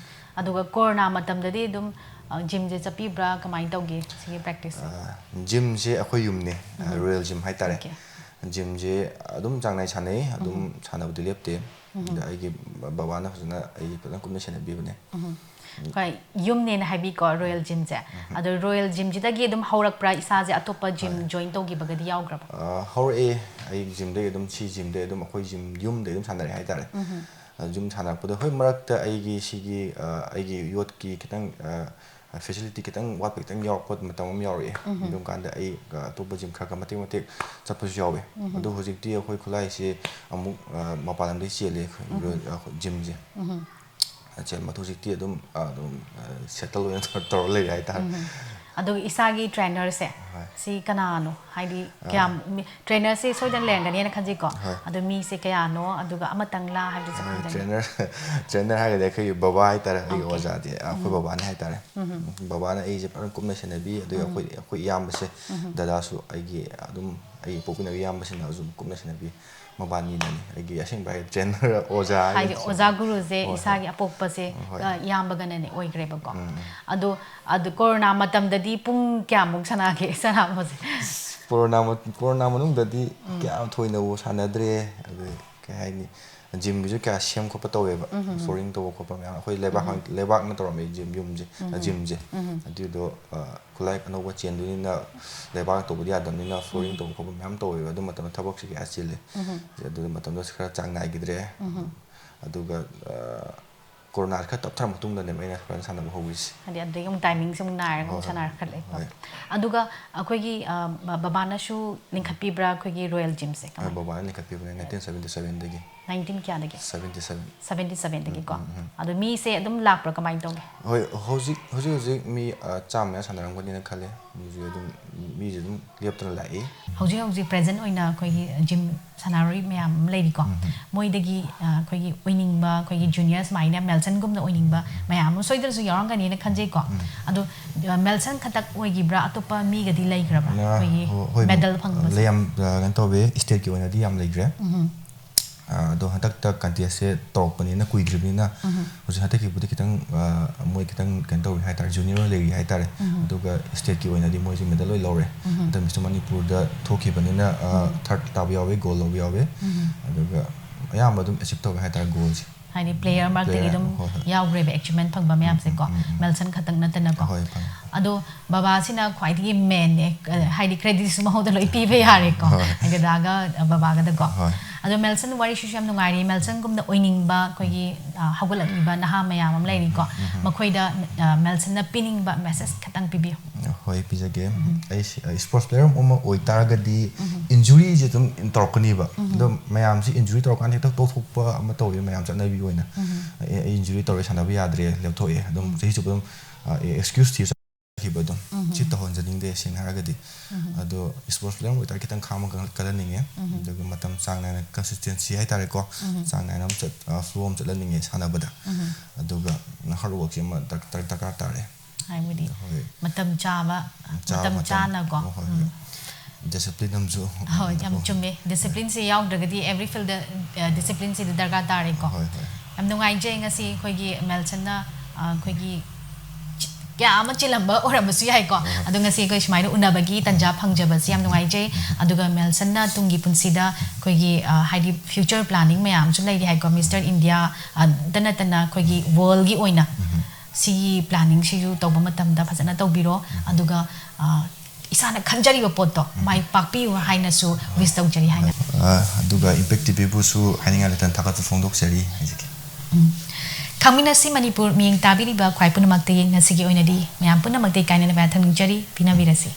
ꯑꯗꯨꯒ ꯀꯣꯔꯣꯅꯥ ꯃꯇꯝꯗꯗꯤ ꯑꯗꯨꯝ, ꯑ, ꯖꯤꯝꯁꯦ ꯆꯠꯄꯤꯕ꯭ꯔꯥ? ꯀꯃꯥꯏꯅ ꯇꯧꯒꯦ ꯁꯤꯒꯤ ꯄ꯭ꯔꯦꯛꯇꯤꯁꯁꯦ? ꯑ, ꯖꯤꯝꯁꯦ ꯑꯩꯈꯣꯏ ꯌꯨꯝꯅꯦ, ꯑ, ꯔꯣꯌꯦꯜ ꯖꯤꯝ ꯍꯥꯏꯇꯥꯔꯦ꯫ ꯑꯣꯀꯦ꯫ ꯖꯤꯝꯁꯦ ꯑꯗꯨꯝ ꯆꯥꯡ ꯅꯥꯏ ꯁꯥꯟꯅꯩ, ꯑꯗꯨꯝ ꯁꯥꯟꯅꯕꯗꯤ ꯂꯦꯞꯇꯦ꯫ ꯑꯗ ꯑꯩꯒꯤ ꯕꯕꯥꯅ ꯐꯖꯅ ꯑꯩ ꯐꯖꯅ ꯀꯨꯞꯅ ꯁꯦꯟꯅꯕꯤꯕꯅꯦ꯫ ꯍꯣꯏ, ꯌꯨꯝꯅꯦꯅ ꯍꯥꯏꯕꯤꯀꯣ, ꯔꯣꯌꯦꯜ ꯖꯤꯝꯁꯦ꯫ ꯑꯗꯣ ꯔꯣꯌꯦꯜ ꯖꯤꯝꯁꯤꯗꯒꯤ ꯑꯗꯨꯝ ꯍꯧꯔꯛꯄ꯭ꯔꯥ, ꯏꯁꯥꯁꯦ ꯑꯇꯣꯞꯄ ꯖꯤꯝ ꯍꯣꯏ꯫ ꯖꯣꯏꯟ ꯇꯧꯈꯤꯕꯒꯗꯤ ꯌꯥꯎꯈ꯭ꯔꯕ? ꯑ, ꯍꯧꯔꯛꯑꯦ꯫ ꯑꯩ ꯖꯤꯝꯗꯒꯤ ꯑꯗꯨꯝ, ꯁꯤ ꯖꯤꯝꯗꯒꯤ ꯑꯗꯨꯝ, ꯑꯩꯈꯣꯏ ꯖꯤꯝ, ꯌꯨꯝꯗꯒꯤ ꯑꯗꯨꯝ ꯁꯥꯟꯅꯔꯛꯑꯦ ꯍꯥꯏꯇꯥꯔꯦ꯫ ꯑ, ꯖꯤꯝ ꯁꯥꯟꯅꯔꯛꯄꯗ, ꯍꯣꯏ, ꯃꯔꯛꯇ ꯑꯩꯒꯤ ꯁꯤꯒꯤ, ꯑ, ꯑꯩꯒꯤ ꯌꯣꯠꯀꯤ ꯈꯤꯇꯪ, ꯑ, ꯐꯦꯁꯤꯂꯤꯇꯤ ꯈꯤꯇꯪ ꯋꯥꯠꯄ ꯈꯤꯇꯪ ꯌꯥꯎꯔꯛꯄ ꯃꯇꯝ ꯑꯃ ꯌꯥꯎꯔꯛꯑꯦ꯫ ꯑꯗꯨꯝ ꯀꯥꯟꯗ ꯑꯩ, ꯑ, ꯑꯇꯣꯞꯄ ꯖꯤꯝ ꯈꯔ ꯈꯔ ꯃꯇꯦꯛ ꯃꯇꯦꯛ ꯆꯠꯄꯁꯨ ꯌꯥꯎꯋꯦ꯫ ꯑꯗꯣ ꯍꯧꯖꯤꯛꯇꯤ ꯑꯩꯈꯣꯏ ꯈꯨꯠꯂꯥꯏꯁꯦ ꯑꯃꯨꯛ, ꯑ, ꯃꯄꯥꯟ ꯂꯝꯗꯒꯤ ꯆꯦꯜꯂꯦ, ꯑꯩꯈꯣꯏ, ꯑꯩꯈꯣꯏ ꯖꯤꯝꯁꯦ꯫ ꯆꯦꯟꯕꯗꯣ ꯍꯧꯖꯤꯛꯇꯤ ꯑꯗꯨꯝ, ꯑ, ꯑꯗꯨꯝ, ꯑ, ꯁꯦꯇꯜ ꯑꯣꯏꯅ ꯇꯧꯔ ꯂꯩꯔꯦ ꯍꯥꯏꯇꯥꯔꯦ꯫ ꯑꯗꯨꯒ ꯏꯁꯥꯒꯤ ꯇ꯭ꯔꯦꯅꯔꯁꯦ, ꯍꯣꯏ꯫ ꯁꯤ ꯀꯅꯥꯅꯣ? ꯍꯥꯏꯗꯤ ꯀꯌꯥꯝ ꯃꯤ- ꯇ꯭ꯔꯦꯅꯔꯁꯦ ꯁꯣꯏꯗꯅ ꯂꯩꯔꯝꯒꯅꯤꯅ ꯈꯟꯖꯩꯀꯣ꯫ ꯍꯣꯏ꯫ ꯑꯗꯣ ꯃꯤꯁꯦ ꯀꯌꯥꯅꯣ, ꯑꯗꯨꯒ ꯑꯃꯇꯪꯂꯥ ꯍꯥꯏꯕꯗꯨꯁꯨ ꯈꯪꯖꯅꯤꯡꯉꯤ꯫ ꯇ꯭ꯔꯦꯅꯔ ꯇ꯭ꯔꯦꯅꯔ ꯍꯥꯏꯔꯒꯗꯤ ꯑꯩꯈꯣꯏꯒꯤ ꯕꯕꯥ ꯍꯥꯏꯇꯥꯔꯦ, ꯑꯩꯒꯤ Okay. ꯑꯣꯖꯥꯗꯤ ꯑꯩꯈꯣꯏ ꯕꯕꯥꯅꯤ ꯍꯥꯏꯇꯥꯔꯦ꯫ ꯕꯕꯥꯅ ꯑꯩꯁꯦ ꯐꯖꯅ ꯀꯨꯞꯅ ꯁꯦꯟꯅꯕꯤ, ꯑꯗꯨꯒ ꯑꯩꯈꯣꯏ ꯑꯩꯈꯣꯏ ꯏꯌꯥꯝꯕꯁꯦ, ꯗꯗꯥꯁꯨ, ꯑꯩꯒꯤ ꯑꯗꯨꯝ ꯑꯩꯒꯤ ꯄꯣꯛꯃꯤꯟꯅꯕ ꯏꯌꯥꯝꯕꯁꯤꯅ ꯑꯗꯨꯝ ꯀꯨꯞꯅ ꯁꯦꯟꯅꯕꯤ꯫ ꯃꯕꯥꯅꯤꯅꯅꯤ ꯑꯩꯒꯤ ꯑꯁꯦꯡꯕ ꯍꯥꯏ ꯇ꯭ꯔꯦꯅꯔ, ꯑꯣꯖꯥ ꯍꯥꯏꯗꯤ ꯍꯥꯏꯒꯗ꯭ꯔꯥ꯫ ꯑꯣꯖꯥ ꯒꯨꯔꯨꯁꯦ ꯍꯣꯏ, ꯏꯁꯥꯒꯤ ꯑꯄꯣꯛꯄꯁꯦ, ꯍꯣꯏ꯫ ꯑ, ꯏꯌꯥꯝꯕꯒꯅꯅꯦ ꯑꯣꯏꯈ꯭ꯔꯦꯕꯀꯣ꯫ ꯎꯝ, ꯎꯝ꯫ ꯑꯗꯣ ꯑꯗꯨ ꯀꯣꯔꯣꯅꯥ ꯃꯇꯝꯗꯗꯤ ꯄꯨꯡ ꯀꯌꯥꯃꯨꯛ ꯁꯥꯟꯅꯒꯦ ꯁꯥꯟꯅꯕꯁꯦ? ꯀꯣꯔꯣꯅꯥ ꯃ- ꯀꯣꯔꯣꯅꯥ ꯃꯅꯨꯡꯗꯗꯤ ꯀꯌꯥ ꯊꯣꯏꯅꯕꯨ ꯁꯥꯟꯅꯗ꯭ꯔꯦ꯫ ꯑꯗꯨ ꯀꯩ ꯍꯥꯏꯅꯤ, ꯖꯤꯝꯒꯤꯁꯨ ꯀꯌꯥ ꯁꯦꯝ ꯈꯣꯠꯄ ꯇꯧꯋꯦꯕ꯫ ꯐ꯭ꯂꯣꯔꯤꯡ ꯇꯧꯕ ꯈꯣꯠꯄ ꯃꯌꯥꯝ ꯑꯩꯈꯣꯏ ꯂꯩꯕꯥꯛ ꯂꯩꯕꯥꯛꯅ ꯇꯧꯔꯝꯃꯦ ꯖꯤꯝ ꯌꯨꯝꯁꯦ, ꯖꯤꯝꯁꯦ꯫ ꯑꯗꯨꯗꯣ, ꯑ, ꯈꯨꯠꯂꯥꯏ ꯑꯅꯧꯕ ꯆꯦꯟꯗꯣꯏꯅꯤꯅ ꯂꯩꯕꯥꯛ ꯇꯧꯕꯗꯤ ꯌꯥꯗꯕꯅꯤꯅ ꯐ꯭ꯂꯣꯔꯤꯡ ꯇꯧꯕ ꯈꯣꯠꯄ ꯃꯌꯥꯝ ꯇꯧꯋꯦꯕ꯫ ꯑꯗꯨ ꯃꯇꯝꯗ ꯊꯕꯛꯁꯦ ꯀꯌꯥ ꯆꯤꯜꯂꯦ꯫ ꯑꯗꯨ ꯃꯇꯝꯗ ꯈꯔ ꯆꯥꯡ ꯅꯥꯏꯈꯤꯗ꯭ꯔꯦ꯫ ꯑꯗꯨꯒ, ꯑ, ꯀꯣꯔꯣꯅꯥ ꯈꯔ ꯇꯞꯊꯔ ꯃꯇꯨꯡꯗꯅꯦꯕ ꯑꯩꯅ ꯐꯖꯅ ꯁꯥꯟꯅꯕ ꯍꯧꯔꯤꯁꯦ꯫ ꯍꯥꯏꯗꯤ ꯑꯗꯨꯗꯒꯤ ꯑꯃꯨꯛ ꯇꯥꯏꯃꯤꯡꯁꯦ ꯑꯃꯨꯛ ꯅꯥꯏꯔꯒ ꯑꯃꯨꯛ ꯍꯣꯏ, ꯁꯥꯟꯅꯔꯛꯈꯠꯂꯛꯑꯦꯀꯣ꯫ ꯍꯣꯏ꯫ ꯑꯗꯨꯒ ꯑꯩꯈꯣꯏꯒꯤ, ꯑ, ꯕ- ꯕꯕꯥꯅꯁꯨ ꯂꯤꯡꯈꯠꯄꯤꯕ꯭ꯔꯥ ꯑꯩꯈꯣꯏꯒꯤ ꯔꯣꯌꯦꯜ ꯖꯤꯝꯁꯦ? ꯍꯣꯏ, ꯕꯕꯥꯅ ꯂꯤꯡꯈꯠꯄꯤꯕꯅꯦ ꯅꯥꯏꯟꯇꯤꯟ ꯁꯕꯦꯟꯇꯤ ꯁꯕꯦꯟꯗꯒꯤ꯫ ꯅꯥꯏꯟꯇꯤꯟ ꯀꯌꯥꯗꯒꯤ? Seventy seven. ꯁꯕꯦꯟꯇꯤ ꯁꯕꯦꯟꯗꯒꯤꯀꯣ꯫ ꯑꯗꯣ ꯃꯤꯁꯦ ꯑꯗꯨꯝ ꯂꯥꯛꯄ꯭ꯔꯥ, ꯀꯃꯥꯏꯅ ꯇꯧꯒꯦ? ꯍꯣꯏ, ꯍꯧꯖꯤꯛ ꯍꯧꯖꯤꯛ ꯍꯧꯖꯤꯛ ꯃꯤ, ꯑ, ꯆꯥꯝꯃ ꯃꯌꯥ ꯁꯥꯟꯅꯔꯝꯒꯅꯤꯅ ꯈꯜꯂꯦ꯫ ꯃꯤꯁꯦ ꯑꯗꯨꯝ ꯃꯤꯁꯦ ꯑꯗꯨꯝ ꯂꯦꯞꯇꯅ ꯂꯥꯛꯏ꯫ ꯍꯧꯖꯤꯛ ꯍꯧꯖꯤꯛ ꯄ꯭ꯔꯦꯖꯦꯟ ꯑꯣꯏꯅ ꯑꯩꯈꯣꯏꯒꯤ ꯖꯤꯝ ꯁꯥꯟꯅꯔꯣꯏ ꯃꯌꯥꯝ ꯑꯃ ꯂꯩꯔꯤꯀꯣ꯫ ꯃꯣꯏꯗꯒꯤ, ꯑ, ꯑꯩꯈꯣꯏꯒꯤ ꯑꯣꯏꯅꯤꯡꯕ, ꯑꯩꯈꯣꯏꯒꯤ ꯖꯨꯅꯤꯌꯔ ꯁꯨꯃꯥꯏꯅ ꯃꯦꯜꯁꯟꯒꯨꯝꯅ ꯑꯣꯏꯅꯤꯡꯕ ꯃꯌꯥꯝ ꯑꯃ ꯁꯣꯏꯗꯅꯁꯨ ꯌꯥꯎꯔꯝꯒꯅꯤꯅ ꯈꯟꯖꯩꯀꯣ꯫ ꯑꯗꯣ, ꯑ, ꯃꯦꯜꯁꯟ ꯈꯛꯇ ꯑꯣꯏꯈꯤꯕ꯭ꯔꯥ, ꯑꯇꯣꯞꯄ ꯃꯤꯒꯗꯤ ꯂꯩꯈ꯭ꯔꯕ꯭ꯔꯥ, ꯅ- ꯑꯩꯈꯣꯏꯒꯤ ꯍꯣ- ꯍꯣꯏ, ꯃꯦꯗꯜ ꯐꯪꯕꯁꯦ? ꯂꯩ ꯌꯥꯝ, ꯑ, ꯀꯩꯅꯣ ꯇꯧꯋꯦ, ꯏꯁꯇꯦꯠꯀꯤ ꯑꯣꯏꯅꯗꯤ ꯌꯥꯝ ꯂꯩꯈ꯭ꯔꯦ꯫ ꯑ, ꯑꯗꯣ ꯍꯟꯗꯛꯇ ꯀꯟꯇꯦꯁꯁꯦ ꯇꯧꯔꯛꯄꯅꯤꯅ ꯀꯨꯏꯗ꯭ꯔꯤꯕꯅꯤꯅ ꯍꯧꯖꯤꯛ ꯍꯟꯗꯛꯀꯤꯕꯨꯗꯤ ꯈꯤꯇꯪ, ꯑ, ꯃꯣꯏ ꯈꯤꯇꯪ ꯀꯩꯅꯣ ꯇꯧꯔꯤ ꯍꯥꯏꯇꯥꯔꯦ, ꯖꯨꯅꯤꯌꯔ ꯑꯣꯏꯅ ꯂꯩꯔꯤ ꯍꯥꯏꯇꯥꯔꯦ꯫ ꯑꯗꯨꯒ ꯏꯁꯇꯦꯠꯀꯤ ꯑꯣꯏꯅꯗꯤ ꯃꯣꯏꯁꯦ ꯃꯦꯗꯜ ꯂꯣꯏ ꯂꯧꯔꯦ꯫ ꯑꯗꯣ ꯃꯤꯁꯇꯔ ꯃꯅꯤꯄꯨꯔꯗ ꯊꯣꯛꯈꯤꯕꯅꯤꯅ, ꯑ, ꯊꯥꯔꯠ ꯇꯥꯕ ꯌꯥꯎꯋꯦ, ꯒꯣꯜ ꯂꯧꯕ ꯌꯥꯎꯋꯦ꯫ ꯑꯗꯨꯒ ꯑꯌꯥꯝꯕ ꯑꯗꯨꯝ ꯑꯦꯆꯤꯞ ꯇꯧꯋꯦ ꯍꯥꯏꯇꯥꯔꯦ ꯒꯣꯜꯁꯦ꯫ ꯍꯥꯏꯗꯤ ꯄ꯭ꯂꯦꯌꯔ ꯃꯔꯛꯇꯒꯤ ꯄ꯭ꯂꯦꯌꯔ, ꯑꯗꯨꯝ ꯍꯣꯏ, ꯍꯣꯏ꯫ ꯌꯥꯎꯈ꯭ꯔꯦꯕ ꯑꯦꯆꯤꯞꯃꯦꯟ ꯐꯪꯕ ꯃꯌꯥꯝꯁꯦꯀꯣ꯫ ꯃꯦꯜꯁꯟ ꯈꯛꯇꯪ ꯅꯠꯇꯅꯀꯣ꯫ ꯍꯣꯏ, ꯐꯪꯉꯦ꯫ ꯑꯗꯣ ꯕꯕꯥꯁꯤꯅ ꯈ꯭ꯋꯥꯏꯗꯒꯤ ꯃꯦꯟꯅꯦ, ꯍꯥꯏꯗꯤ ꯀ꯭ꯔꯦꯗꯤꯠꯁꯨ ꯃꯉꯣꯟꯗ ꯂꯣꯏ ꯄꯤꯕ ꯌꯥꯔꯦꯀꯣ꯫ ꯍꯣꯏ꯫ ꯗꯗꯥꯒ ꯕꯕꯥꯒꯗꯀꯣ꯫ ꯍꯣꯏ꯫ ꯑꯗꯣ ꯃꯦꯜꯁꯟ ꯋꯥꯔꯤꯁꯤꯁꯨ ꯌꯥꯝ ꯅꯨꯡꯉꯥꯏꯔꯤ꯫ ꯃꯦꯜꯁꯟꯒꯨꯝꯅ ꯑꯣꯏꯅꯤꯡꯕ ꯑꯩꯈꯣꯏꯒꯤ, ꯑ, ꯍꯧꯒꯠꯂꯛꯂꯤꯕ ꯅꯍꯥ ꯃꯌꯥꯝ ꯑꯃ ꯂꯩꯔꯤꯀꯣ꯫ ꯃꯈꯣꯏꯗ, ꯑ, ꯃꯦꯜꯁꯟꯅ ꯄꯤꯅꯤꯡꯕ ꯃꯦꯁꯦꯖ ꯈꯤꯇꯪ ꯄꯤꯕꯤꯌꯨ꯫ ꯍꯣꯏ, ꯄꯤꯖꯒꯦ꯫ ꯑꯩ ꯁꯤ-, ꯑ, ꯏꯁꯄꯣꯔꯠꯁ ꯄ꯭ꯂꯦꯌꯔ ꯑꯃ ꯑꯣꯏꯇꯥꯔꯒꯗꯤ ꯏꯟꯖꯨꯔꯤꯁꯦ ꯑꯗꯨꯝ ꯇꯧꯔꯛꯀꯅꯤꯕ꯫ ꯑꯗꯣ ꯃꯌꯥꯝꯁꯤ ꯏꯟꯖꯨꯔꯤ ꯇꯧꯔꯀꯥꯟꯗ ꯍꯦꯛꯇ ꯇꯣꯛꯊꯣꯛꯄ ꯑꯃ ꯇꯧꯋꯦ ꯃꯌꯥꯝ ꯆꯠꯅꯕꯤ ꯑꯣꯏꯅ꯫ ꯑꯦ, ꯑꯩ ꯏꯟꯖꯨꯔꯤ ꯇꯧꯔꯦ, ꯁꯥꯟꯅꯕ ꯌꯥꯗ꯭ꯔꯦ, ꯂꯦꯞꯊꯣꯛꯑꯦ꯫ ꯑꯗꯨꯝ ꯆꯍꯤ ꯆꯨꯞꯄ ꯑꯗꯨꯝ, ꯑ, ꯑꯦ, ꯑꯦꯛꯁꯀ꯭ꯌꯨꯁ ꯊꯤꯔ ꯑꯗꯨꯝ ꯁꯤ ꯇꯧꯍꯟꯖꯅꯤꯡꯗꯦ, ꯁꯦꯡꯅ ꯍꯥꯏꯔꯒꯗꯤ꯫ ꯑꯗꯣ ꯏꯁꯄꯣꯔꯠꯁ ꯄ꯭ꯂꯦꯌꯔ ꯑꯣꯏꯇꯥꯔꯗꯤ ꯈꯤꯇꯪ ꯈꯥꯡꯕ ꯀꯜ- ꯀꯜꯍꯟꯅꯤꯡꯉꯦ꯫ ꯑꯗꯨꯒ ꯃꯇꯝ ꯆꯥꯡ ꯅꯥꯏꯅ, ꯀꯟꯁꯤꯁꯇꯦꯟꯁꯤ ꯍꯥꯏꯇꯥꯔꯦꯀꯣ, ꯆꯥꯡ ꯅꯥꯏꯅ ꯑꯃ ꯆꯠ, ꯐ꯭ꯂꯣ ꯑꯃ ꯆꯠꯍꯟꯅꯤꯡꯉꯦ ꯁꯥꯟꯅꯕꯗ꯫ ꯑꯗꯨꯒ ꯍꯥꯔꯗ ꯋꯥꯔꯛꯁꯤ ꯑꯃ ꯗꯔ- ꯗꯔ- ꯗꯔꯀꯥꯔ ꯇꯥꯔꯦ꯫ ꯍꯥꯏꯕꯗꯤ ꯍꯣꯏ꯫ ꯃꯇꯝ ꯆꯥꯕ, ꯆꯥꯕ ꯃꯇꯝ ꯃꯇꯝ꯫ ꯆꯥꯅꯀꯣ꯫ ꯍꯣꯏ, ꯍꯣꯏ꯫ ꯗꯤꯁꯤꯄ꯭ꯂꯤꯟ ꯑꯃꯁꯨ ꯍꯣꯏ, ꯌꯥꯝ ꯆꯨꯝꯃꯦ꯫ ꯗꯤꯁꯤꯄ꯭ꯂꯤꯟꯁꯤ ꯌꯥꯎꯗ꯭ꯔꯒꯗꯤ every field ꯗꯤꯁꯤꯄ꯭ꯂꯤꯟꯁꯤꯗꯤ ꯗꯔꯀꯥꯔ ꯇꯥꯔꯦꯀꯣ꯫ ꯍꯣꯏ, ꯍꯣꯏ꯫ ꯌꯥꯝ ꯅꯨꯡꯉꯥꯏꯖꯩ ꯉꯁꯤ ꯑꯩꯈꯣꯏꯒꯤ ꯃꯦꯜꯁꯟꯅ, ꯑ, ꯑꯩꯈꯣꯏꯒꯤ ꯆꯤ- ꯀꯌꯥ ꯑꯃ ꯆꯤꯜꯂꯝꯕ ꯑꯣꯏꯔꯝꯕꯁꯨ ꯌꯥꯏꯀꯣ꯫ ꯑꯗꯣ ꯉꯁꯤ ꯑꯩꯈꯣꯏ ꯁꯨꯃꯥꯏꯅ ꯎꯅꯕꯒꯤ ꯇꯥꯟꯖꯥ ꯐꯪꯖꯕꯁꯤ ꯌꯥꯝ ꯅꯨꯡꯉꯥꯏꯖꯩ꯫ ꯑꯗꯨꯒ ꯃꯦꯜꯁꯟꯅ ꯇꯨꯡꯒꯤ ꯄꯨꯟꯁꯤꯗ ꯑꯩꯈꯣꯏꯒꯤ, ꯑ, ꯍꯥꯏꯗꯤ ꯐ꯭ꯌꯨꯆꯔ ꯄ꯭ꯂꯥꯅꯤꯡ ꯃꯌꯥꯝꯁꯨ ꯂꯩꯔꯤ ꯍꯥꯏꯀꯣ꯫ ꯃꯤꯁꯇꯔ ꯏꯟꯗꯤꯌꯥ, ꯑ, ꯗ ꯅꯠꯇꯅ ꯑꯩꯈꯣꯏꯒꯤ ꯋꯥꯔꯜꯒꯤ ꯑꯣꯏꯅ ꯁꯤꯒꯤ ꯄ꯭ꯂꯥꯅꯤꯡꯁꯤꯁꯨ ꯇꯧꯕ ꯃꯇꯝꯗ ꯐꯖꯅ ꯇꯧꯕꯤꯔꯣ꯫ ꯑꯗꯨꯒ, ꯑ, ꯏꯁꯥꯅ ꯈꯟꯖꯔꯤꯕ ꯄꯣꯠꯇꯣ ꯃꯥꯏ ꯄꯥꯛꯄꯤꯌꯨ ꯍꯥꯏꯅꯁꯨ ꯋꯤꯁ ꯇꯧꯖꯔꯤ ꯍꯥꯏꯅ꯫ ꯑ, ꯑꯗꯨꯒ ꯏꯝꯄꯦꯛ ꯇꯤꯚꯤꯕꯨꯁꯨ ꯍꯥꯏꯅꯤꯡꯉꯥꯏ ꯂꯩꯇꯅ ꯊꯥꯒꯠꯄ ꯐꯣꯡꯗꯣꯛꯆꯔꯤ ꯍꯥꯏꯖꯒꯦ꯫ ꯎꯝ꯫ ꯈꯪꯃꯤꯟꯅꯁꯤ ꯃꯅꯤꯄꯨꯔ ꯃꯤꯌꯦꯡ ꯇꯥꯕꯤꯔꯤꯕ ꯈ꯭ꯋꯥꯏ ꯄꯨꯝꯅꯃꯛꯇꯒꯤ ꯉꯁꯤꯒꯤ ꯑꯣꯏꯅꯗꯤ ꯃꯌꯥꯝ ꯄꯨꯝꯅꯃꯛꯇꯒꯤ ꯀꯥꯏꯅꯅꯕ ꯌꯥꯊꯪ ꯅꯤꯖꯔꯤ꯫ ꯄꯤꯅꯕꯤꯔꯁꯤ꯫